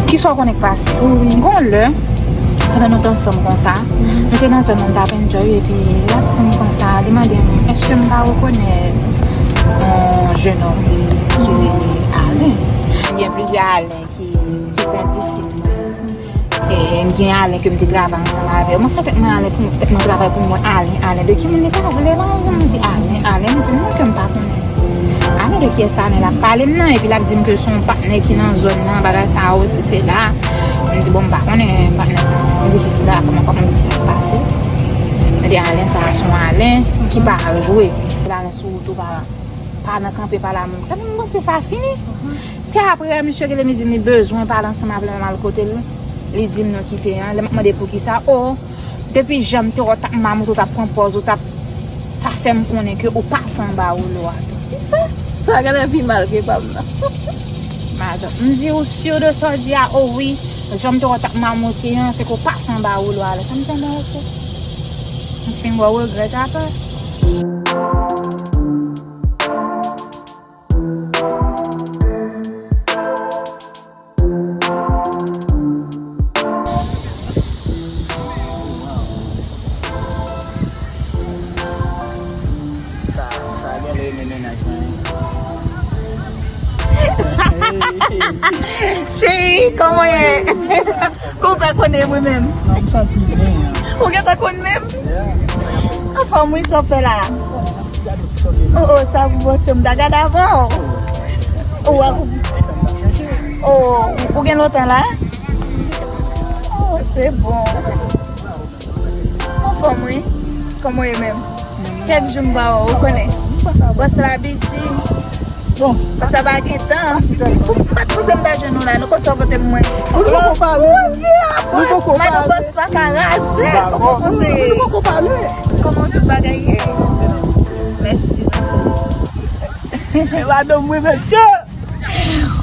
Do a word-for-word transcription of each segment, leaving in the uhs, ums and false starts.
Kisa w konnen k pase? Wi, wi, gon lè, pandan nou t ansanm konsa, nou te nan zòn nan, n t ap enjoy, epi l ap di m konsa, li mande m, èske m pa rekonèt yon jennonm ki rele Alen? M gen plizyè Alen ki, ki kondisip mwen. E, m gen Alen ke m te travay ansanm avè l. Mwen fè tèt mwen Alen pou tèt mwen travay pou mwen. Alen, Alen, de ki moun li ta vle la? Mwen di Alen, Alen, li di m non ke m pa konnen. Alen de kiyès Alen l ap pale m nan? Epi l ap di m ke se yon patnè ki nan zòn nan, bagay sa yo, se, se la. M di bon, m pa konnen patnè sa. M di jis la, kòman, kòman, m di sa k pase. Mwen di Alen sa, se yon Alen ki pa al jwe. Alen sou wout ou pa, pa nan kanpe pa la menm. Sa di m panse sa fini. Se apre misye rele m, li di m li bezwen pale ansanm avè m, m al kote l. Li di m non kite an. Lè m ap mande poukisa, o, depi jan m te wè w t ap mamoute, w t ap pran pòz, w t ap, sa fè m konnen ke ou pase anba wolo a tou. Kisa? Sa genlè pi mal ke pa m nan. Madanm, m di ou si de sa w di a, o wi, jan m te wè w t ap mamoute an, se ke w pase anba wolo a la. Sa m tande, ok. M fin wè w regrèt apre. Sa, sa genlè renmen mennaj mwen. Cheri, kòman w ye? Kou w pa konnen mwen menm. Non, m santi byen. Ou gentan konn menm? Yeah. Anfòm wi, sa w fè la? Oh, oh, sa pou bòse m ta gade avan w. Oh, w ap, oh, ou gen lontan la? Oh, se bon. Anfòm wi. Kòman w ye menm? Kèk jou m pa wè w, ou konnen. Bòs la bizi. Bon. Bòs la pa gen tan. Ou pa t panse m ta jwenn ou la, non, kot sa w pote m mwen? Ou poko pale. Ou di a bòs, madan bòs pa ka raze. Kòman w panse? Ou poko pale. Kòman tout bagay ye? Mèsi, mèsi. E madanm mwen, mesye.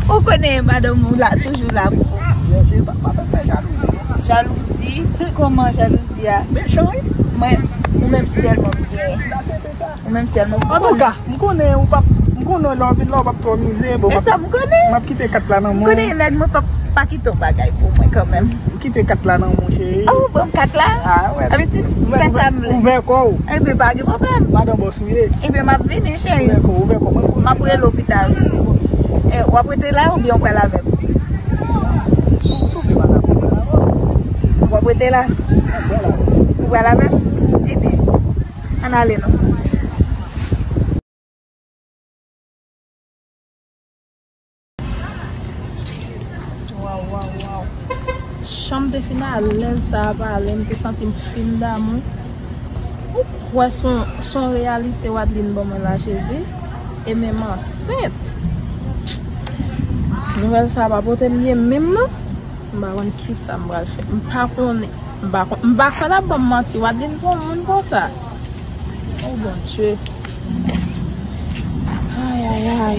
Ou konnen madanm ou la, toujou la pou ou. Byen, cheri, pa, pa fè m fè jalouzi, non. Jalouzi? Kòman jalouzi a? Mechan, wi. Mwen, ou menm sèlman m gen. Ou menm sèlman. Antouka, m konnen ou p ap, m konnen lè w vin la, ou p ap twò mize, bon, m ap, m ap kite kat la nan men w. M konnen nèg mwen p ap pa kite yon bagay pou mwen kanmenm. Kite kat la nan men w, cheri. Oh, ou ban m kat la? Ah, wè. Anben, di m, fè sa m vle. Ouvè kò w. Enben, pa gen pwoblèm. Madan bòs ou ye. Enben, m ap vini, cheri. Ouvè kò w, ouvè kò w. M ap rele w pita, wi. Eh, w ap rete la oubyen w pral avè m? Si w vle, m pral avè w. W ap rete la? Ou pral avè m? Enben, ann ale non. Waw, waw, waw. Jan m te fin alèz sa a pale, m te santi m fin damou. Ou kwè se yon, se yon reyalite Wadeline ban mwen la, Jezi? E menm ansent. Nouvèl sa a pa pote m byen menm non. M pa konn kisa m pral fè. M pa konnen. M pa konn, m pa kwè l ap ban m manti. Wadeline pou yon moun konsa. Oh, Bondye. Ay, ay, ay.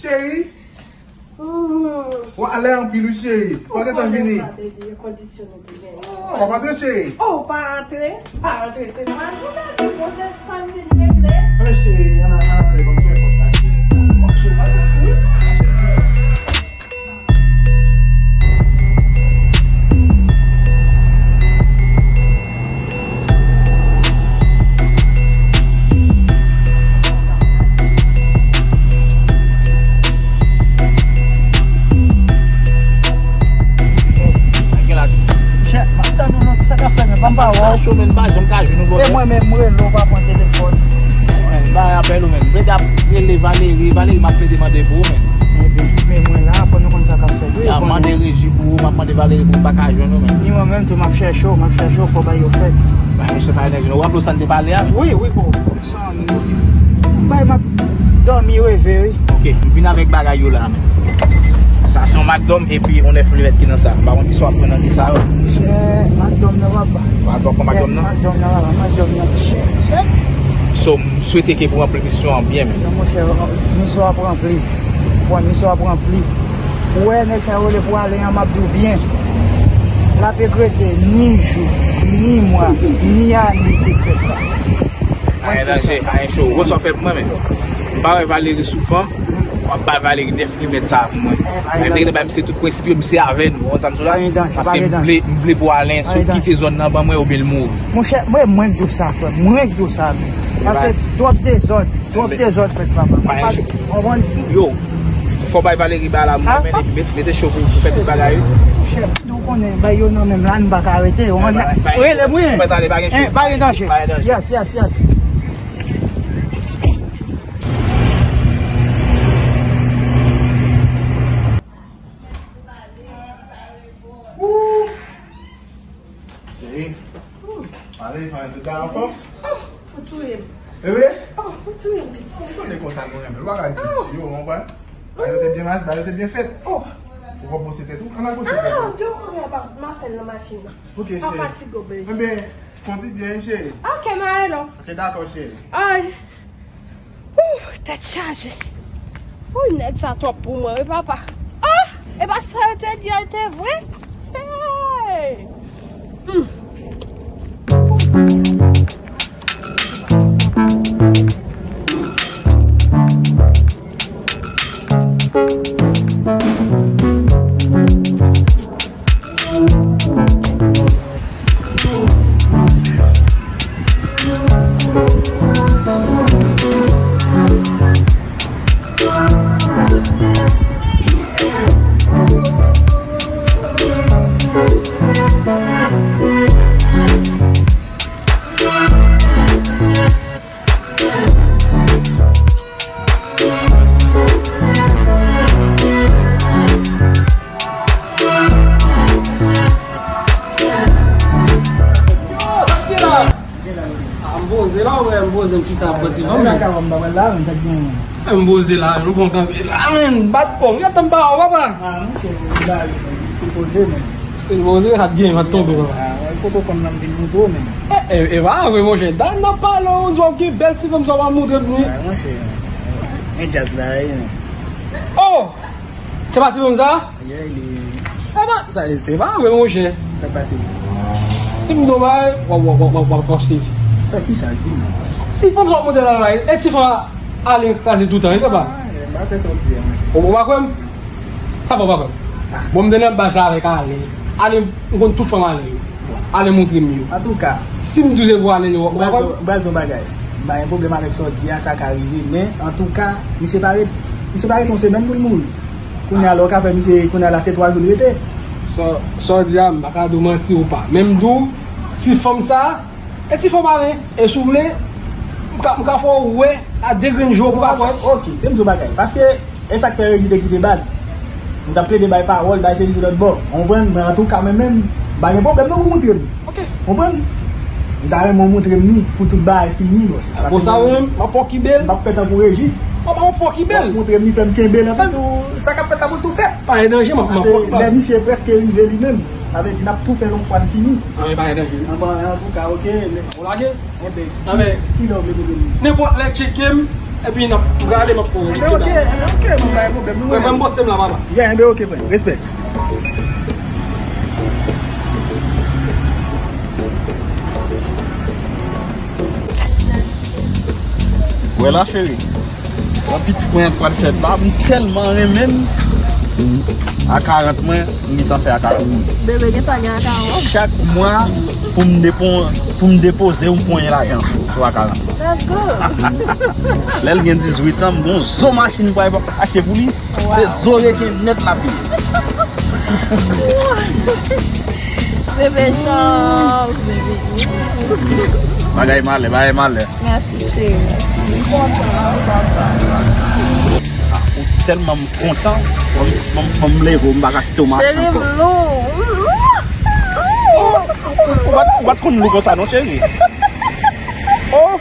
Cheri, w ale anpil wi cheri. W a gentan vini. Ou konprann sa, baby, e kondisyon nou te genyen. W ap antre cheri. Oh, pa antre, pa antre, se mwa jounen, bon, se sa n vin regle. Men cheri, ann ale, ann ale, ban m fè pòt la. Bon, cheri, pa wi. Gen la dis. Chè, m ap tann ou non, ki sa k ap fèt, men pa m pa wè w. Cho, men, m pa janm ka jwenn ou, bò. E mwen menm, m rele w, w pa pran telefòn. Men, m pa apèl ou, men. M plede ap rele Valery, Valery, m ap plede mande pou ou, men. Ebyen, men mwen la, fò nou konn sa k ap fèt, wi. M ap mande Reji pou ou, m ap mande Valery pou ou, m pa ka jwenn ou, men. Ni mwen menm tou, m ap chèche w, m ap chèche w, fò bagay yo fèt. Bay misye pa enèji, non. Ou raple w sa n te pale a? Wi, wi, bro. Bay m ap dòmi reve, wi. Ok, m vin avèk bagay yo la, men. Sa se yon McDom epi yon nèf milimèt ki nan sa. M pa konn kisa w ap pran nan de sa yo. Chè, McDom nan, papa. Ou al pran McDom nan? McDom nan, papa, McDom nan, chè, chè. So, m swete ke pou ranpli misyon an byen, men. Non, monchè, misyon ap ranpli. Bon, misyon ap ranpli. Ou wè, nèg sa yo rele Pwalen an, m ap di w byen. L ap regrete ni jou, ni mwa, ni ane te fèt la. Ayen danje, ayen cho. Ou konn sa w fè pou mwen, men. M pa wè Valery souvan, w ap bay Valery nèf milimèt sa a pou mwen. Men m te gentan bay misye tout prensip yo, misye avè nou, ou konn sa m di w la? Paske m vle, m vle Pwalen, si w kite zòn nan ban mwen, oubyen l mouri. Monchè, mwen, mwen k di w sa, frè m, mwen k di w sa, men. Paske twòp dezòd. Twòp dezòd fèt, papa. Yo, fò bay Valery ba la, mwen, men, mete, mete cho pou, pou fè tout bagay, wi. Chèf, nou konnen, bay yo nan menm la, nou pa ka rete. Rele mwen. Mwen ale, pa gen cho. Pa gen danje. Pa gen danje. Yes, yes, yes. Cheri, pale, pale, tout bagay anfòm? Oh, ou touye m. E vre? Oh, ou touye m, pitit. Ou konnen konsa nou renmen. Ou pa ka di piti yo, ou konprann? Bagay yo te byen, bagay yo te byen fèt. Oh. Ou pa bwose tèt ou? Ann al bwose tèt ou. Ah, de kontrè, m a fè l nan machin nan. Ok, cheri. Pa fatige w, baby. Enben, kondi byen, cheri. Ok, m ale non. Ok, dakò, cheri. Ay. Ooh, tèt chaje. Ooh, nèg sa twòp pou mwen, wi, papa. Ah! E pa sa yo te di a te vre? Hey! Hmm. Ah, m poze la, wè, m poze, m chita ap pran ti fanm. M poze la, nou pran kanpe la, men, bat kò m, gade tann ba w, papa. Still poze, sa t gen, sa t tonbe, papa. E, e, e pa vre, monchè. Dan n ap pale, ou di w gen bèl ti fanm sa w pa montre m ni. Oh! Se pa ti fanm sa? Epa, sa, se pa vre, monchè. Sa k pase? Si m di w bagay, w ap, w ap, w ap, w ap, w ap sezi. Sa ki sa? Di m non. Ti fanm sa w ap montre la, la, e ti fanm a, ale kraze toutan, e se pa? M pa kwè sa w di a, monchè. Ou, ou pa kwè m? Sa fè w pa kwè m? Bon, m te nan baz la avèk Ale. Ale, m konn tout fanm Ale yo. Ale montre m yo. Antouka, si m di w se pou Ale yo, ou pa kwè m? M pral di w yon bagay. M pa gen pwoblèm avèk sa w di a, sa ka rive, men antouka, misye pa ret, misye pa ret yon semèn pou l mouri. Kounye a la, ou ka fè misye, kounye a la, se twa jou l rete. Sa, sa w di a, m pa ka di w manti ou pa. Men m di w, ti fanm sa, e ti fanm Ale, e si w vle, m ka, m ka fè w wè a de grenn je w pou w ka kwè. Ok, te m di w bagay. Paske, e sa k fè Reji te kite baz. M t ap plede bay pawòl, bay sezi lòt bò. Ou konprann? Men antouka, mwen menm, m pa gen pwoblèm non pou w montre m. Ok. Konprann? M ta renmen w montre m li pou tout bagay fini, bòs. Pou sa ou menm, m ap fè w kenbe l. M p ap fè tankou Reji. Papa, m ap fè w kenbe l. W ap montre m li, fè m kenbe l, anpil tou, sa k ap fèt la pou l tou fèt. Pa gen danje, m ap, m ap, m ap. Lè misye prèske rive li menm, sa vle di n ap tou fè l yon fwa n fini. Anben, pa gen danje. Anben, antouka, ok. Ou lage? Enben, kilè w vle kote m? Nenpòt lè, tcheke m. Epi n ap prale, m ap fè yon... Enben, oke, enben, oke, mwen, pa gen pwoblèm, nou... Mwen, mwen, m poste m la, papa. Yeah, enben, oke, frè. Respè. Wè la, cheri. Yon pitit mwen pral fèt la, m tèlman renmen l. A karant mwen, m gentan fè a karant mwen. Bebe gentan gen a karant. Chak mwa, pou m depo-, pou m depoze, m pran yon lajan sou, sou a karant. Let's go. Lè l gen dizuit an, m gen yon zo machin pou al achte pou li. Se zo reken nèt l ap ye. Bebe chans, bebe. Bagay malè, bagay malè. Mèsi, cheri. M kontan, wi, papa. Ou tèlman m kontan, mwen, mwen, mwen, m leve, m pa ka kite w mache ankò. Cheri, m lou. Ou, ou, ou, ou pa t, ou pa t konn lou konsa non, cheri. Oh!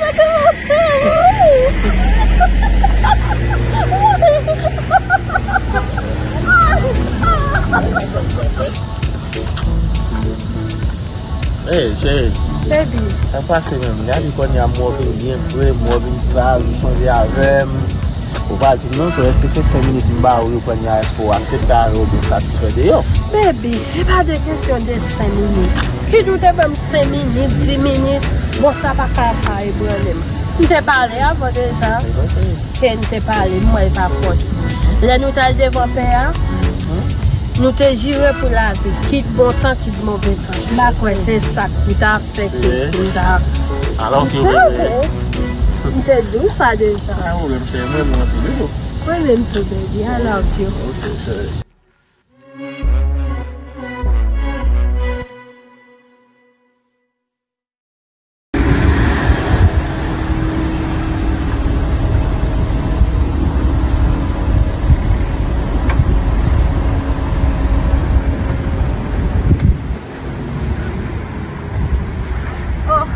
Ey, cheri. Baby. Sa k pase menm? Gade kounye a, m wè w vin byen fre, m wè w vin saj, ou chanje avè m. Ou pa di m non, so èske se senk minit m ba ou yo kounye a, èske w aksepte avè w oubyen w satisfè de yo? Baby, e pa de kesyon de senk minit. Ki di w te ban m senk minit, dis minit, bon, sa pa ka pa ebranle m. M te pale avè w deja. Ke n te pale, m wè e pa fòt. Lè nou t al devan pè a, nou te jire pou lavi, kit bon tan, kit move tan. M pa kwè se sa k pou ta fè ke m ta... Alò ke bebe. M te di w sa deja. Pa gen pwoblèm, cheri, mwen renmen w anpil wi tou. Mwen menm tou, baby, I love you. Ok, cheri. Oh.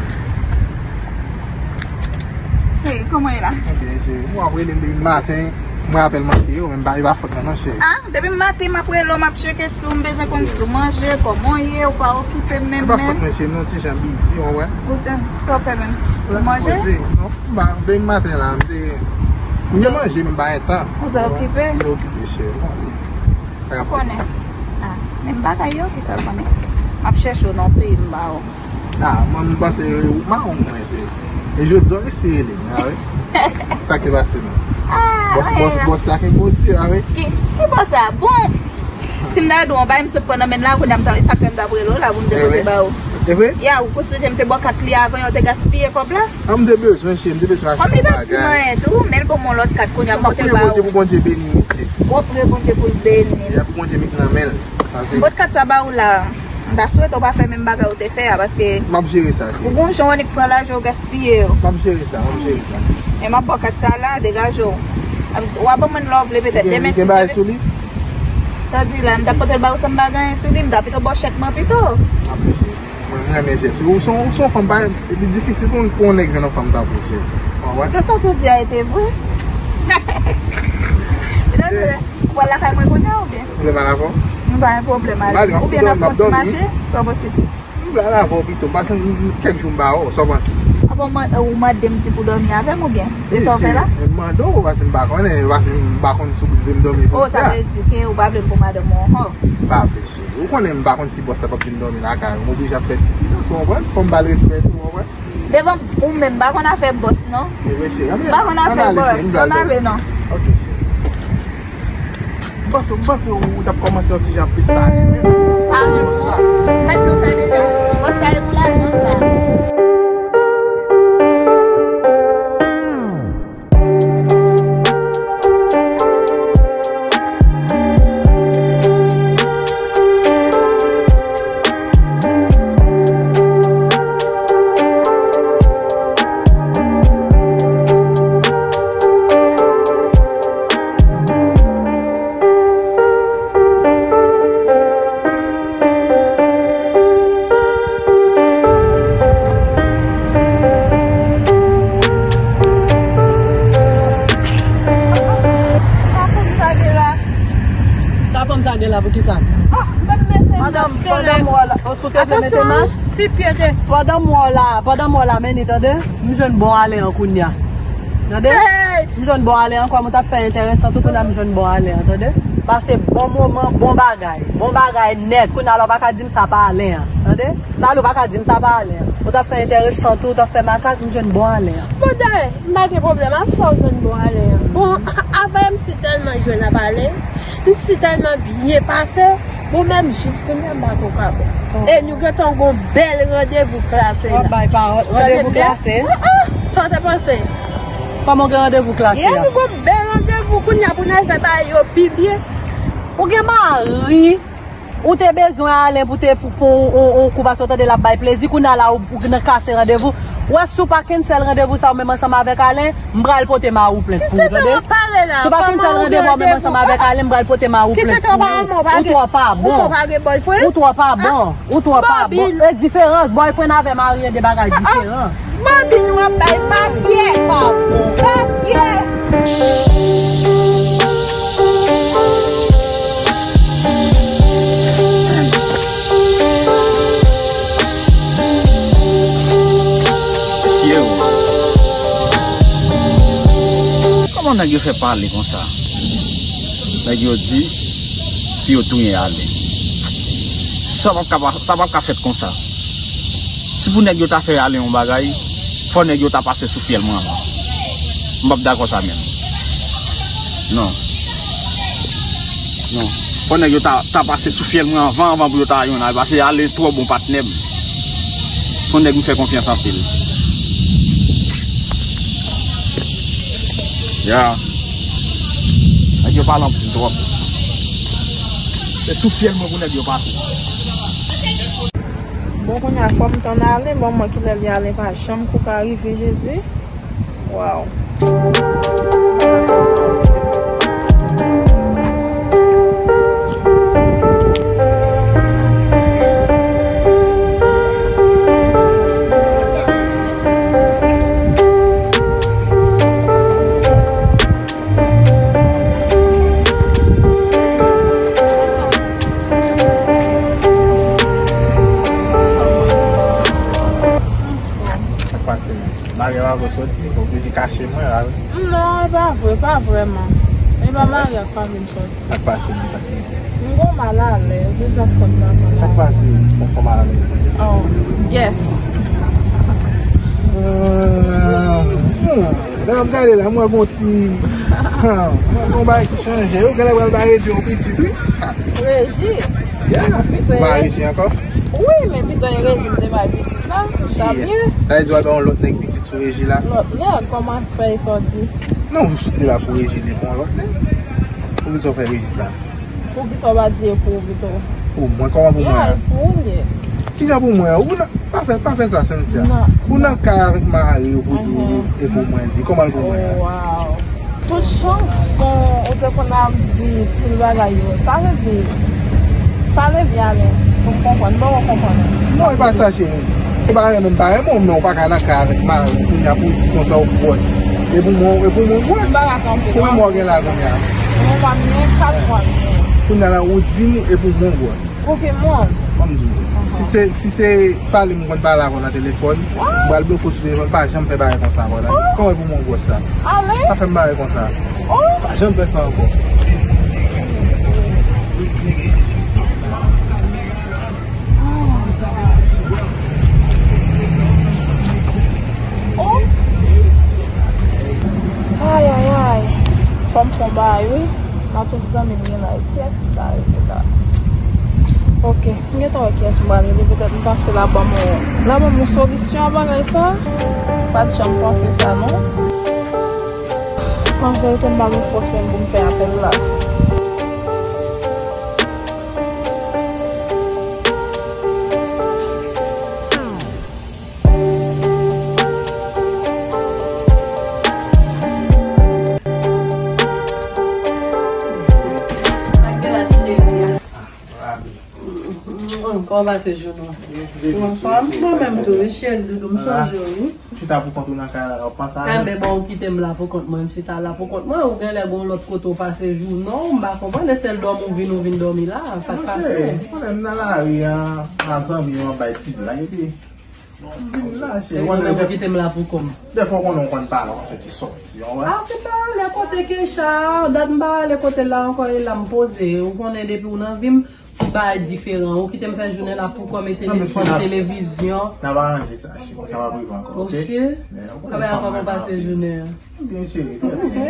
Cheri, kòman w ye la? Mwen byen, cheri. Mwen ap rele m depi maten. Mwen apèl manke yo, men m pa, e pa fòt mwen non, cheri. Ah, depi maten m ap rele w, m ap tcheke si w, m bezwen konn si w manje, kòman w ye, ou pa okipe m menm menm. E pa fòt mwen, cheri, m yon ti jan bizi, w wè. Ou te, sa w fè menm? Ou manje? Poze, non, m pa, depi maten la, m te, m te manje, men m pa gen tan. Ou te okipe? M te okipe, cheri, non. Ou konnen. Ah, menm bagay yo, kisa w konnen? M ap chèche w nan peyi m ba w. Ah, mwen, m panse ou mawon mwen, epi. E jodi a, w eseye li, a wi. Sa ki pase, non? Ah, bòs, bòs, bòs la ki pwodui, a wi. Ki, ki bòs la? Bon, si m ta di w yon bagay, m sot pran nan men l la, kounye a m ta, sa k fè m t ap rele w la pou m te pote ba ou. E vre? Ya, ou konsidere m te bò kat li avan, yo te gaspiye kòb la? An, m te bezwen, cheri, m te bezwen achte yon bagay. Kòm li pa di m anyen tou, men l ban m yon lòt kat, kounye a m pote ba ou. M ap priye Bondye pou Bondye beni misye. W ap priye Bondye pou l beni l. Ya, pou Bondye met nan men l. M pot kat sa ba ou la. M ta swete w pa fè menm bagay ou te fè a, paske... M ap jere sa, cheri. Ou gon jan w annik pran lajan w gaspiye yo. M ap jere sa, m ap jere sa. Men m ap ba w kat sa la, degaje w. W a ban mwen love li petèt demen si Dye vle. Li gen bagay sou li? Sa w di la, m ta pote l ba ou san m pa gen anyen sou li, m ta pito ba w chèk mwen pito. M ap jere. Mwen, mwen renmen jès ou. Ou se yon, ou se yon fanm, pa, li difisil pou, pou yon nèg jwenn yon fanm tankou w, cheri. Ou konprann? Tout sa w te di a, e te vre. Ou pral lakay mwen kounye a oubyen? Ou vle m al avè w? M pa gen pwoblèm ale. Oubyen n ap fè yon ti mache, sa posib. M vle al avè w pito. M pase kèk jou m pa wè w, sa w panse? Apa w man-, ou mande m si pou dòmi avè m oubyen? Se sa w fè la? Wi, se, m mande w, paske m pa konnen, paske m pa konn si w vle m dòmi jodi a. Oh, sa vle di ke ou pa vle m pou madanm ou ankò? Pa vle, cheri. Ou konnen m pa konn si bòs la p ap vin dòmi lakay ou. M oblije ap fè ti kilans, ou konprann? Fò m ba l respè tou, ou konprann? Devan ou menm, m pa konn afè bòs, non. E vre, cheri. M pa konn afè bòs. Ann ale, non. Ok, cheri. M panse, m panse ou t ap kòmanse yon ti jan plis pale, men. Ah, bòs la. Mèt nou sa deja. Bòs la e pou lajan sa. Sa fanm sa gen la? Sa fanm sa gen la pou kisa? Ah, m pa t mete mask. Madanm, pandan m wè w la, ou sou te vle mete mask? Atansyon, si pye de. Pandan m wè w la, pandan m wè w la, men ni tande, m jwenn bon ale an kounye a. Tande? M jwenn bon Alen an, kòm ou t ap fè enteresan tou, kounye a m jwenn bon Alen an, tande? Pase bon moman, bon bagay. Bon bagay nèt. Kounye a la, ou pa ka di m sa pa Alen an, tande? Sa la, ou pa ka di m sa pa Alen an. Ou t ap fè enteresan tou, ou t ap fè makak, m jwenn bon Alen an. Bon, dayè, m pa gen pwoblèm ak fè w jwenn bon Alen an. Bon, avè m si tèlman jwenn ap Alen, m si tèlman byen pase, bon, menm jis kounye a m pa ko ka bon. E nou gentan gon bèl randevou klase la. W ap bay pawòl, randevou klase? Sa w te panse? Kòman w gen randevou klase a? Ye, nou gon bèl randevou kounye a pou n al fè bagay yo pi byen. Ou gen mari, ou te bezwen Alen pou te pou fè yon, yon, yon kou pase w tande l ap bay plezi, kounye a la ou, ou nan kase randevou. Ou wè si w pa cancel randevou sa ou menm ansanm avèk Alen, m pral pote mari w plent pou ou, tande? Si w pa cancel randevou a ou menm ansanm avèk Alen, m pral pote mari w plent pou ou. Ou twò pa bon. Ou twò pa bon. Ou twò pa bon. E diferans, boyfriend avè mari e de bagay diferan. Bobby, nou ap bay matyè. Pa bon. Matyè. Mesye o. Kòman nèg yo fè pale konsa? Nèg yo di pou yo touye Alen. Sa p ap ka, sa p ap ka fèt konsa. Si pou nèg yo ta fè Alen yon bagay, fò nèg yo ta pase sou fyèl mwen anvan. M p ap dakò sa menm. Non. Non. Fò nèg yo ta, ta pase sou fyèl mwen anvan, anvan pou yo ta jwenn Alen. Paske Alen twò bon patnè m. Se yon nèg m fè konfyans anpil. Ya. Nèg yo pale anpil twòp. Se sou fyèl mwen pou nèg yo pase. Bon, kounye a fò m tann Alen, bon, mwen kilè li Alen pa janm kou ka rive, Jezi. Waw. Sa k pase menm? Mari a pa vle soti, oblije kache mwen la wi. Non, e pa vre, pa vrèman. E pa mari a k pa vle m soti. Sa k pase menm, sa k rive? M gon malalèz, se sa k fè m pa pale. Sa k pase? Fò, fò malalèz. Oh, yes. Euh, hmm. Lè m ap gade la, m wè gon ti, hmm, m wè gon bagay ki chanje. Yo genlè pral ba Regi yon pitit, wi. Regi? Yeah. Ou pa Regi ankò? Wi, men pito e Regi m te bay pitit la. Sa byen. Sa vle di w al ba yon lòt nèg pitit sou Regi la? Lòt nèg, kòman fè e sa w di? Non, ou sot te la pou Regi, li pran lòt nèg. Poukisa w fè Regi sa? Poukisa w pa di e pou ou pito? Pou mwen, kòman pou mwen? Yeah, pou ou li ye. Kijan pou mwen? Ou nan, pa fè, pa fè sa, Cynthia. Ou nan kay avèk mari ou pou di ou e pou mwen li. Kòman l pou mwen an? Oh, wow. Tout chanson ou te konn ap di pil bagay yo. Sa vle di, pale byen Alen, pou m konprann. M poko konprann. Non, e pa sa, cheri. E pa renmen m pa renmen w, men w pa ka nan kay avèk mari w kounye a pou w di konsa w gwòs. E pou mwen, e pou mwen gwòs. M pa ka kanpe. Konbyen mwa w gen la kounye a? Mwen pa m gen kat mwa m gen. Kounye a la, ou di m e pou mwen gwòs. Pou ki moun? Ban m di w. Si se, si se pale m konn pale avè w nan telefòn, m pral bloke w sou telefòn, pa janm fè bagay konsa ankò, tande. Kòman e pou mwen gwòs la? Alen? Pa fè m bagay konsa. Oh. Pa janm fè sa ankò. Oh. Ay, ay, ay. Fò m fè yon bagay, wi. Nan tout zanmi m gen la, kiyès ki ka rele la? Ok, m gentan wè kiyès m pral rele, petèt m panse l ap ban m yon, l ap ban m yon solisyon a bagay sa. M pa t janm panse sa, non. An verite, m pa gen fòs menm pou m fè apèl la. Kòman w pase jounen w? Ou anfòm? Mwen menm tou, wi, cheri doudou, m sonje w, wi. Chita pou kont ou nan kay la, w ap panse avè m? Enben, bon, ou kite m la pou kont mwen, m chita la pou kont mwen, ou genlè gon lòt kote w pase jounen w, m pa konprann, e sèl dòmi w vin, ou vin dòmi la, sa k pase? Monchè, ou konnen m nan lari an, a zanmi yo, m ap bay ti blag, epi M vin la, cheri. Ou konnen, ou kite m la pou kò m. Dèfwa ou konnen ou konn pale, ou fè ti sòti, ou wè. Ah, se pa ale kote Keisha, dat m pa ale kote l la ankò, e la m poze. Ou konnen depi ou nan vi m, tout bagay diferan. Ou kite m fè jounen la pou kò m, mete televizyon. N ap aranje sa, cheri. Sa va rive ankò, ok? Ou si? Ou konnen fanm mwen pase jounen an. Byen, cheri, trè byen.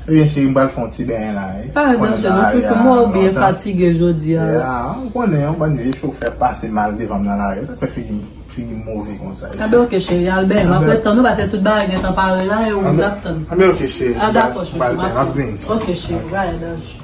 Ebyen, cheri, m pral fè yon ti benyen la, wi. Ah, danse, nou chouchou, mwen ou byen fatige jodi a. Ya, ou konnen, yon bann vye chofè pase mal devan m nan lari. Sa fè figi m, figi m move konsa. Anben, ok, cheri, al benyen. M ap ret tann ou, paske tout bagay gentan pare la, e ou t ap tann. Anben, ok, cheri. Ah, dakò, chouchou, m ap vini. Ok, cheri, bye, danse.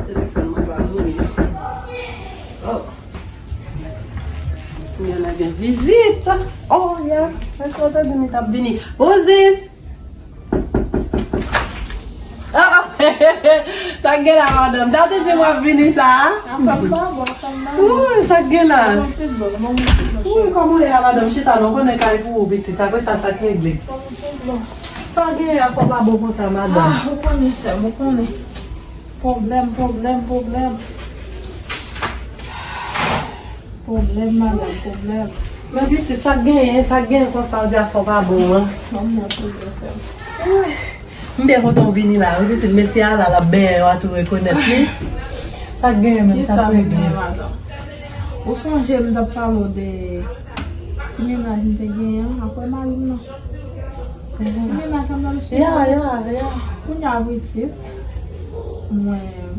Telefòn mwen pa vini. Oh. Kounye a gen vizit. Oh, yeah. Mwen sot di li t ap vini. Who's this? Ah, ah. Sa k gen la, madanm? Sa te di m w ap vini sa a? Afè m pa bon, afè m pa bon. Ooh, sa k gen la? Bon, ti dlo, bon, ti dlo, ooh, kòman w ye la, madanm? Chita non, konnen kay pou ou, pitit. Apre sa, sa k regle? Bon, ti dlo. Sa gen afè w pa bon konsa, madanm? Ah, ou konnen, sè m, ou konnen. Pwoblèm, pwoblèm, pwoblèm. Pwoblèm, madanm, pwoblèm. Men pitit, sa k genyen, sa k genyen konsa, w di afè w pa bon an? Ban m nan sou dosye. Wi. M byen kontan w vini la, wi, pitit. Mesye a la, l ap benyen, yo a tou rekonèt li. Sa k genyen menm, sa k regle? Madanm? Ou sonje m t ap pale w de ti mennaj m te genyen an, apre mari m nan? Ti mennaj la m nan, mesye. Ya, ya, ya. Kounye a pitit, mwen,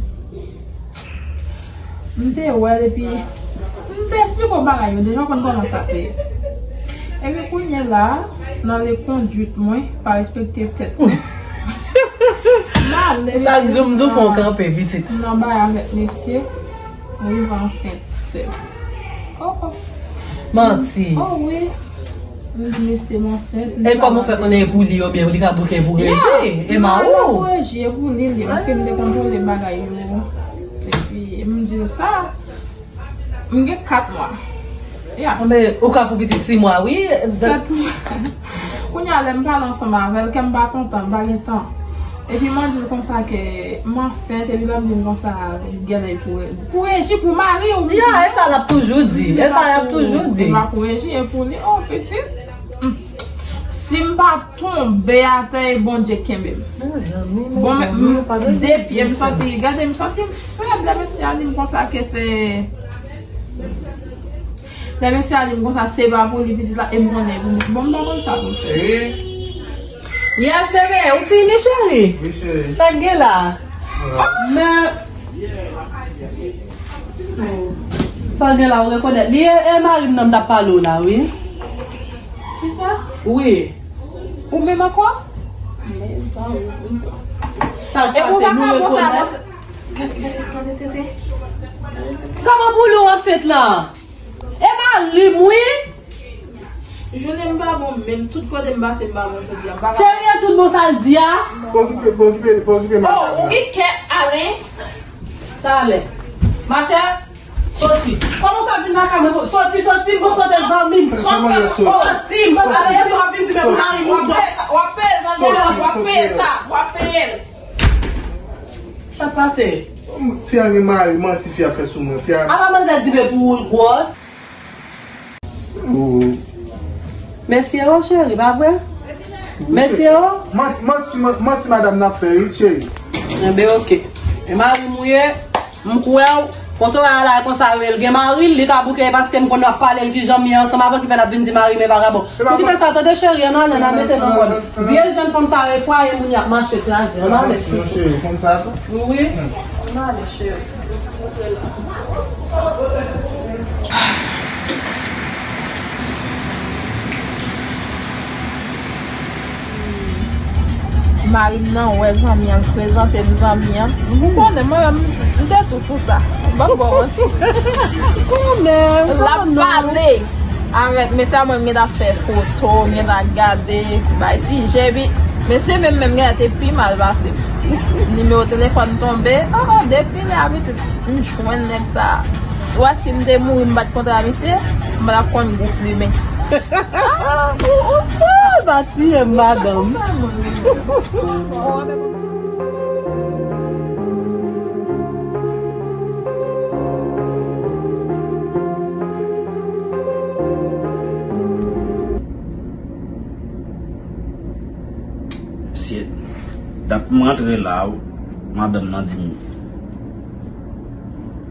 m te wè l epi m te eksplike w bagay yo deja, w konn kòman sa te ye. Epi kounye la, nan le kondwit mwen, pa respekte tèt mwen. M ale, chak jou m di w fè w kanpe, pitit. M nan bay avèk mesye, m rive ansent, sè. Oh, oh. Manti. Oh, wi. M di mesye m ansent. E kòman w fè konnen e pou li oubyen li ka bouke pou Reji? E mari w? Pou Reji, e pou li, li, paske m te kontwole bagay yo. Epi, m di l sa, m gen kat mwa. Ya. Men, ou ka fè pitit sis mwa, wi. Sèt mwa. Kounye a, lè m pale ansanm avè l, kè m pa kontan, m pa gen tan. Epi mwen di l konsa ke m ansent, epi lè m di l konsa, genlè pou, pou Reji, pou mari w, m di, ya, e sa l ap toujou di, e sa l ap toujou di. E pa pou Reji, e pou li, oh, pitit. Hmm. Si m pa tonbe atè, e Bondye kenbe m. Mezanmi, bon, men, mezanmi, m, de pye, m santi, gade, m santi m fèb, lè mesye a di m konsa ke se Lè mesye a di m konsa, se pa pou li pitit la, e m konnen pou li. Bon, m pa konn sa pou m fè. Cheri. Yes, bebe, ou fini, cheri? Wi, cheri. Sa k gen la? Voilà. Men, sa k gen la, ou rekonèt li, e, e mari m nan m t ap pale w la, wi. Kisa? Wi. Ou menm ankò? Mezanmi. Sa k pase, nou rekonèt? Gade, gade, gade tete. Kòman pou li w ansent la? E mari m, wi. Jounen m pa bon, menm tout kote m pase, m pa bon jodi a. M pa ka. Cheri, e tout bon sa l di a? Pa okipe, pa okipe, pa okipe madanm nan. Oh, ou gen kè, ale. Talè. Machè, soti. Kòman w fè vin lakay mwen? Soti, soti, m panse w te zanmi m. Soti, m panse w te zanmi m. W ap peye sa, w ap peye l, w ap peye l. Sa k pase? Fi a gen mari, manti fi a fè sou mwen. Fi a. Apa manzè di men pou ou l gwòs? Mesye o, cheri, pa vre? Mesye o? Manti, manti, manti madanm nan ap fè, wi, cheri. Enben, oke. E mari m ou ye, m kwè w. Kote w al la konsa, yo, l gen mari l, li ka bouke paske m konn w ap pale l kijan m ye ansanm avè w ki fè l ap vin di mari m e vagabon. Poukisa sa, tande cheri, ann ale, ann al mete nan kò l. Vye jèn fanm sa yo, e fwaye moun y ap mache kraze, ann ale chouchou. Wi, ann ale cheri. Mari m nan wè zanmi an, l prezante m zanmi an. Ou konnen, mwen menm, m te tou sou sa. Ban m ba w manti. Ou konnen, l ap pale. Avèk mesye a, mwen, m gentan fè foto, m gentan gade, bay ti je, epi mesye menm, menm gentan te pi mal pase m. Nimewo telefòn tonbe, oh, oh, depi lè abitud m jwenn nèg sa. Wè, si m te mouri, m pa t kontre a misye, m pa t ap konn gwoup limen. Ah, ou, ou, ou, ba tiye m, madanm. Shit. Dat m rantre la, madanm nan di m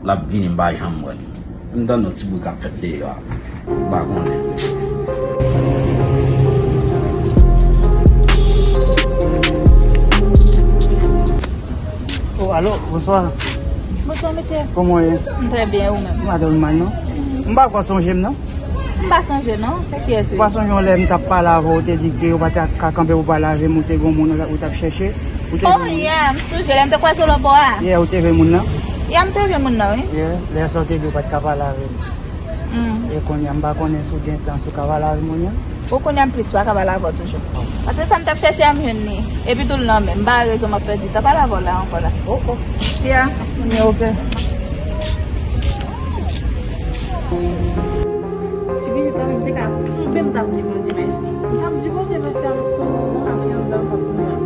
l ap vini, m pa janm wè l. M tande yon ti bri k ap fèt deyò a. M pa konnen. Oh, alo, bonswa. Bonswa, mesye. Kòman w ye? M trè byen, ou menm? M pa twò mal, non. M pa kwè w sonje m, non. M pa sonje, non. Se kiyès ou ye? Ou pa sonje yon lè m t ap pale avè w, ou te di ke ou pa t ka kanpe pou pale avè m, ou te gen yon moun ou t ap chèche? Ou te... Oh, yeah, m sonje lè m te kwaze w nan pò a. Yeah, ou te jwenn moun nan? Yeah, m te jwenn moun nan, wi. Yeah, lè sa w te di ou pa t ka pale avè m. Mm. E kounye a, m pa konnen si w gen tan, si w ka pale avè m kounye a. Ou konnen m plis pa ka pale avè w toujou. Paske sa m t ap chèche a, m jwenn li. Epi tou l nan men m. M pa gen rezon m ap pèdi tan pale avè w la ankò la. Oh, oh. Yeah. Kounye a, ok. Si Bijou pa menm te ka tonbe, m t ap di Bondye mèsi. M t ap di Bondye mèsi avèk tout moun nan, avyon m nan, m p ap konnen.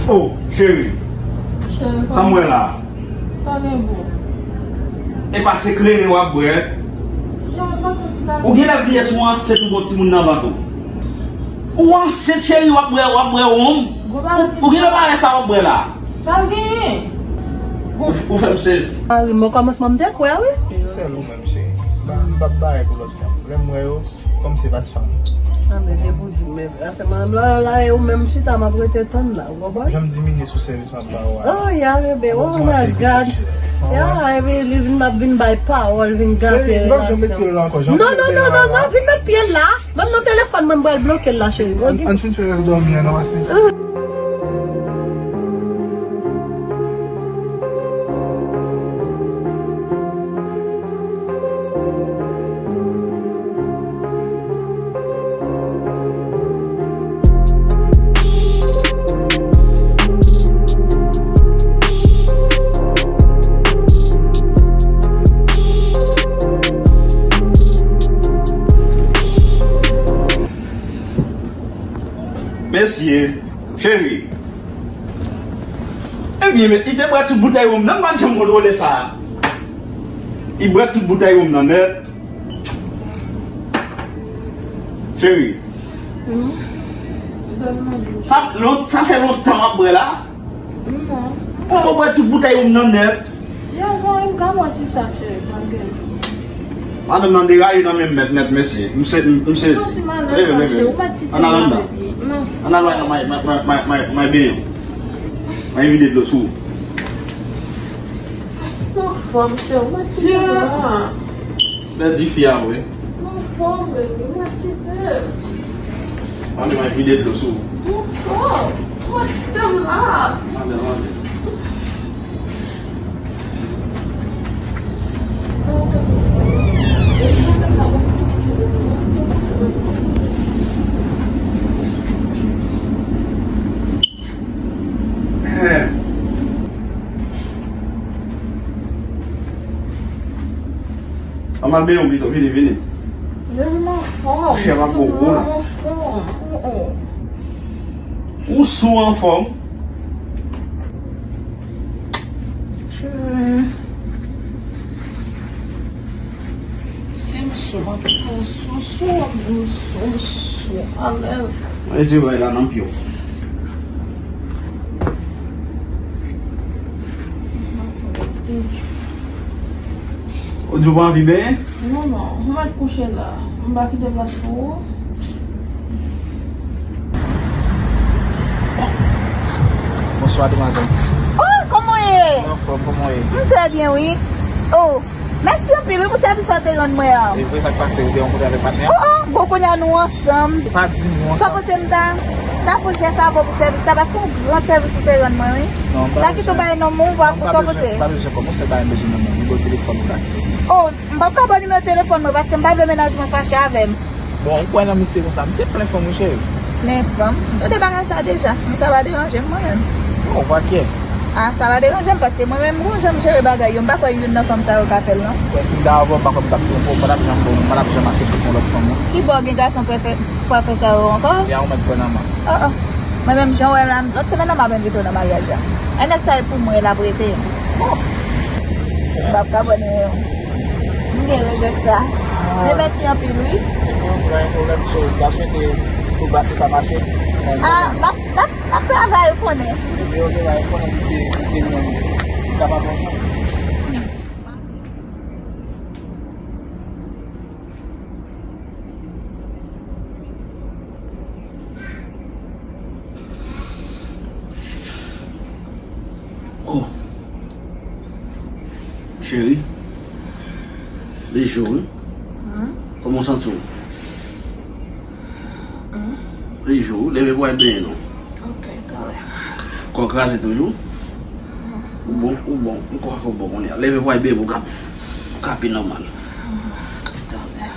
Oh, cheri. Cheri, sa m wè la. Tande bon. E pa se kleren w ap bwè. Ou genlè bliye si w ansent ou gon timoun nan vant ou. Ou ansent, cheri, w ap bwè, w ap bwè wonm. Ou, ou genlè pa wè sa w ap bwè la. Sa l genyen? Ou, ou fè m sezi. Mari m, okòmansman m te kwè, wi. Sèl ou menm, cheri. M pa, m p ap bare pou lòt fanm. Lè m wè yo, kòmsi se pa t fanm. Ah, men se pou di, men, se manm la, la, e ou menm chita, m ap rete tann la, ou konprann? Jan m diminye sou sèvis m ap ba ou a. Oh, ya, bebe, oh my God. Ya, epi li vin, m ap vin bay pawòl, vin gate relasyon. Non, non, non, non, non, vin met pye l la. Menm nan telefòn mwen, m pral bloke l la, cheri. Ann, ann fin fè rès dòmi an, non, ase. Mesye, cheri. Ebyen, men, li te bwè tout boutèy wonm nan, m pa t janm kontwole sa. Li bwè tout boutèy wonm nan nèt. Cheri. Sa, lon-, sa fè lontan w ap bwè la? Non. Ou, ou bwè tout boutèy wonm nan nèt. Yo, bon, m ka manti sa, cheri, malgre. Madanm nan deraye nan men m nèt, nèt, mesye. M se, m, m sezi. Leve, leve. Ann al anndan. Ann al, may, may, may benyen w. May vide dlo sou ou. M anfòm, cheri, ou mèt kite m la. Pèdi fi a vre. M anfòm, baby, ou mèt kite m. Mande, may vide dlo sou ou. M anfòm, ou mèt kite m la. Mande, mande. Ann al benyen w pito, vini, vini. Chè pa bon pou ou la. Ou sou anfòm. Si m sou, m ap sou, sou, sou, m sou, m sou, alèz. Mwen di w bay la nan pye w. Ou di w pa anvi benyen? Non, non, ou mèt kouche la. M pa kite plas pou ou. Bonswa, demwazèl. Oh, kòman w ye? Anfòm, kòman w ye? M trè byen, wi. Oh, mèsi anpil, wi, pou sèvis sa w te rann mwen an. E vre, sa k pase, ou te rankontre avèk patnè a? Oh, oh, bon, kounye a nou ansanm. Pa di nou ansanm. Sa w panse m ta, ta fè jès avè w pou sèvis sa, paske yon gran sèvis ou te rann mwen, wi. Non, m pa bezwen. Ta kite w bay non, mwen, ou pa, sa w panse? M pa bezwen kòb, se pa yon bezwen non, mwen. Nimewo telefòn ou ta kite. Oh, m p ap ka ba w nimewo telefòn mwen, paske m pa vle mennaj mwen fache avè m. Bon, ou kwè nan misye konsa? Misye plen fanm, wi, cheri. Plen fanm? M tande bagay sa deja, men sa pa deranje m, mwen menm. Non, ou pa kyè. Ah, sa pa deranje m, paske mwen menm, bon jan m jere bagay yo, m pa kwè youn nan fanm sa yo ka fè l, non. Wè, si m ta avè w, m pa kwè m t ap twonpe w, m pa t ap janm, m pa t ap janm aksepte pou yon lòt fanm, non. Kibò gen gason pwofè-, pwofesè yo ankò? Ya, ou mèt kwè nan mwen. Oh, oh. Mwen menm, jan w wè m la, lòt semèn nan, m ap envite w nan maryaj la. E nèg sa, e pou mwen l ap rete. Bon. M p ap ka abòne, non. M gen regrèt sa. Men mèsi anpil, wi. Se pa yon pwoblèm, so, m ta swete tout bagay sa mache. Ah, n ap, n ap, n ap travay, ou konnen. Epi, ok, ba, ou konnen misye, misye li menm, li kapab ansanm. Oh. Cheri. Li jou, wi. Hmm? Kòman w santi w? Hmm? Li jou, wi. Leve pou w al benyen non. Ok, talè. Kò w kraze toujou? Ou bon, ou bon. M kwè ke w bon kounye a. Leve pou w al benyen pou w ka, pou w ka pi nòmal. Hmm. Talè.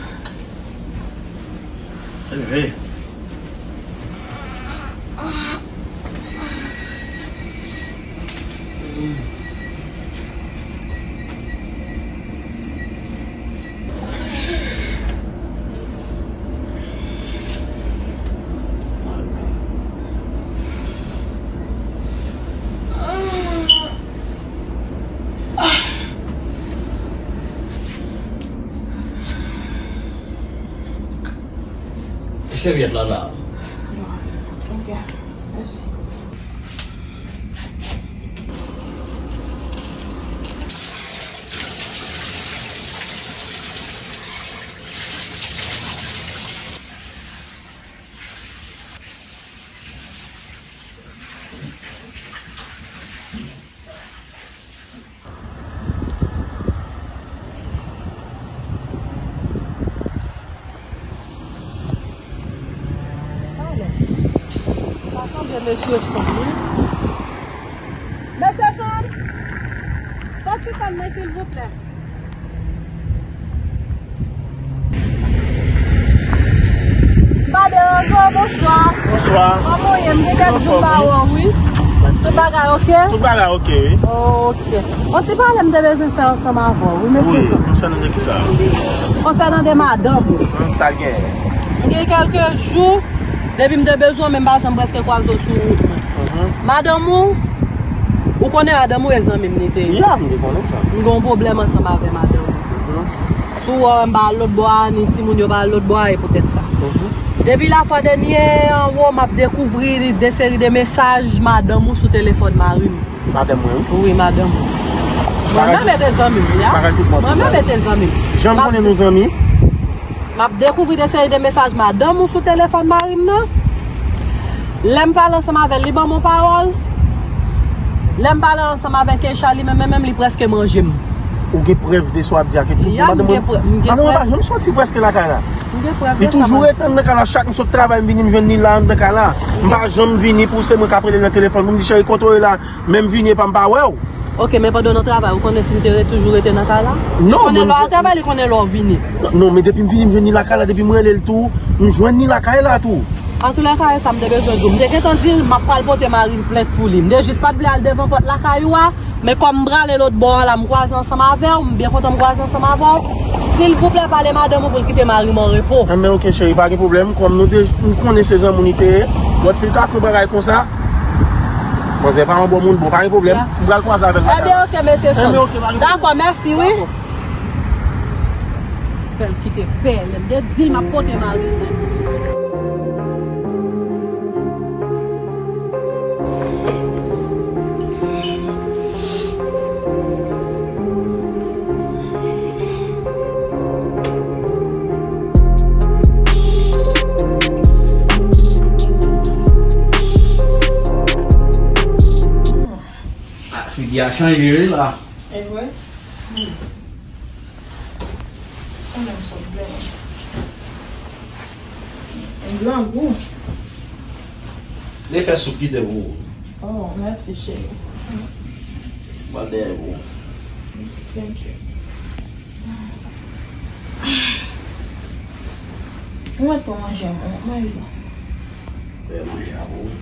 Leve. E sèvyèt la la. Ok, mèsi. Sa sanble mesye Sam, wi. Mesye Sam! Fòk ti fann mwen, silvouplè. M pa deranje w, bonswa. Bonswa. Kòman w ye? M gen kèk jou m pa wè w, wi. Tout bagay ok? Tout bagay ok, wi. Ok. Yon ti pale m te bezwen fè ansanm avè w, wi, mesye Sam. Wi, konsènan de ki sa? Konsènan de madanm ou. Hmm, sa l genyen? M gen kèlke jou, depi m te bezwen w, men m pa janm prèske kwaze w sou wout mwen. Mhm. Madanm ou, ou konnen madanm ou e zanmi m li te ye. Ya, m te konnen sa. M gen yon pwoblèm ansanm avè madanm ou. Mhm. Si w wè m pa al lòt bò a, ni timoun yo pa al lòt bò a, e poutèt sa. Mhm. Depi lafwa dènye an, wo, m ap dekouvri de seri de mesaj madanm ou sou telefòn mari m. Madanm mwen, wi. Wi, madanm ou. Mwen menm e te zanmi m, ya. Mwen menm e te zanmi m. Jan m konnen nou zanmi. M ap dekouvri de seri de mesaj madanm ou sou telefòn mari m nan. Lè m pale ansanm avè l, li ban m yon pawòl. Lè m pale ansanm avè Keisha, li menm, menm, li prèske manje m. Ou gen prèv de sa w ap di a, ke tout madanm ou? Ya, m gen prèv, m gen prèv. Madanm ou pa janm soti prèske lakay la. M gen prèv de sa. Li toujou rete anndan kay la, chak m sot travay, m vini, m jwenn li la anndan kay la. M pa janm vini pou se mwen k ap rele l nan telefòn, pou m di, cheri, kote w ye la? Men m vini epa m pa wè w. Ok, men pandan w nan travay, ou konnen si l te re-, toujou rete nan kay la? Non, ou konnen lè w al travay, li konnen lè w vini. Non, non, men depi m vini, m jwenn li lakay la, depi m rele l tou, m jwenn li lakay la tou. Antoulèka, e sa m te bezwen di w. M te gentan di l, m ap pral pote mari l plent pou li. M te jis pa t vle al devan pòt lakay ou a, men kòm m prale lòt bò a la, m kwaze ansanm avè w, m byen kontan m kwaze ansanm avè w. Silvouplè, pale madanm ou pou l kite mari m an repo. Enben, ok, cheri, pa gen pwoblèm. Kòm nou de-, m konnen se zanmi w li te ye, bon, si l ta fè yon bagay konsa, bon, se pa yon bon moun, bon, pa gen pwoblèm. Ya. M pral kwaze avè l lakay la. Enben, ok, mesye Sam. Enben, ok, pa gen pwoblèm. Dakò, mèsi, wi. Dakò. Fè l kite pè, lè m te di l m ap pote mari m. Ah, figi Li a chanje wi la. E vre? Hmm. Kanmenm sot byen. Li grangou. Li fè soup kite pou ou. Oh, mèsi, cheri. Mwen dèyè pou ou. Thank you. Mwen pran manje, mwen manje. Fè manje a pou ou.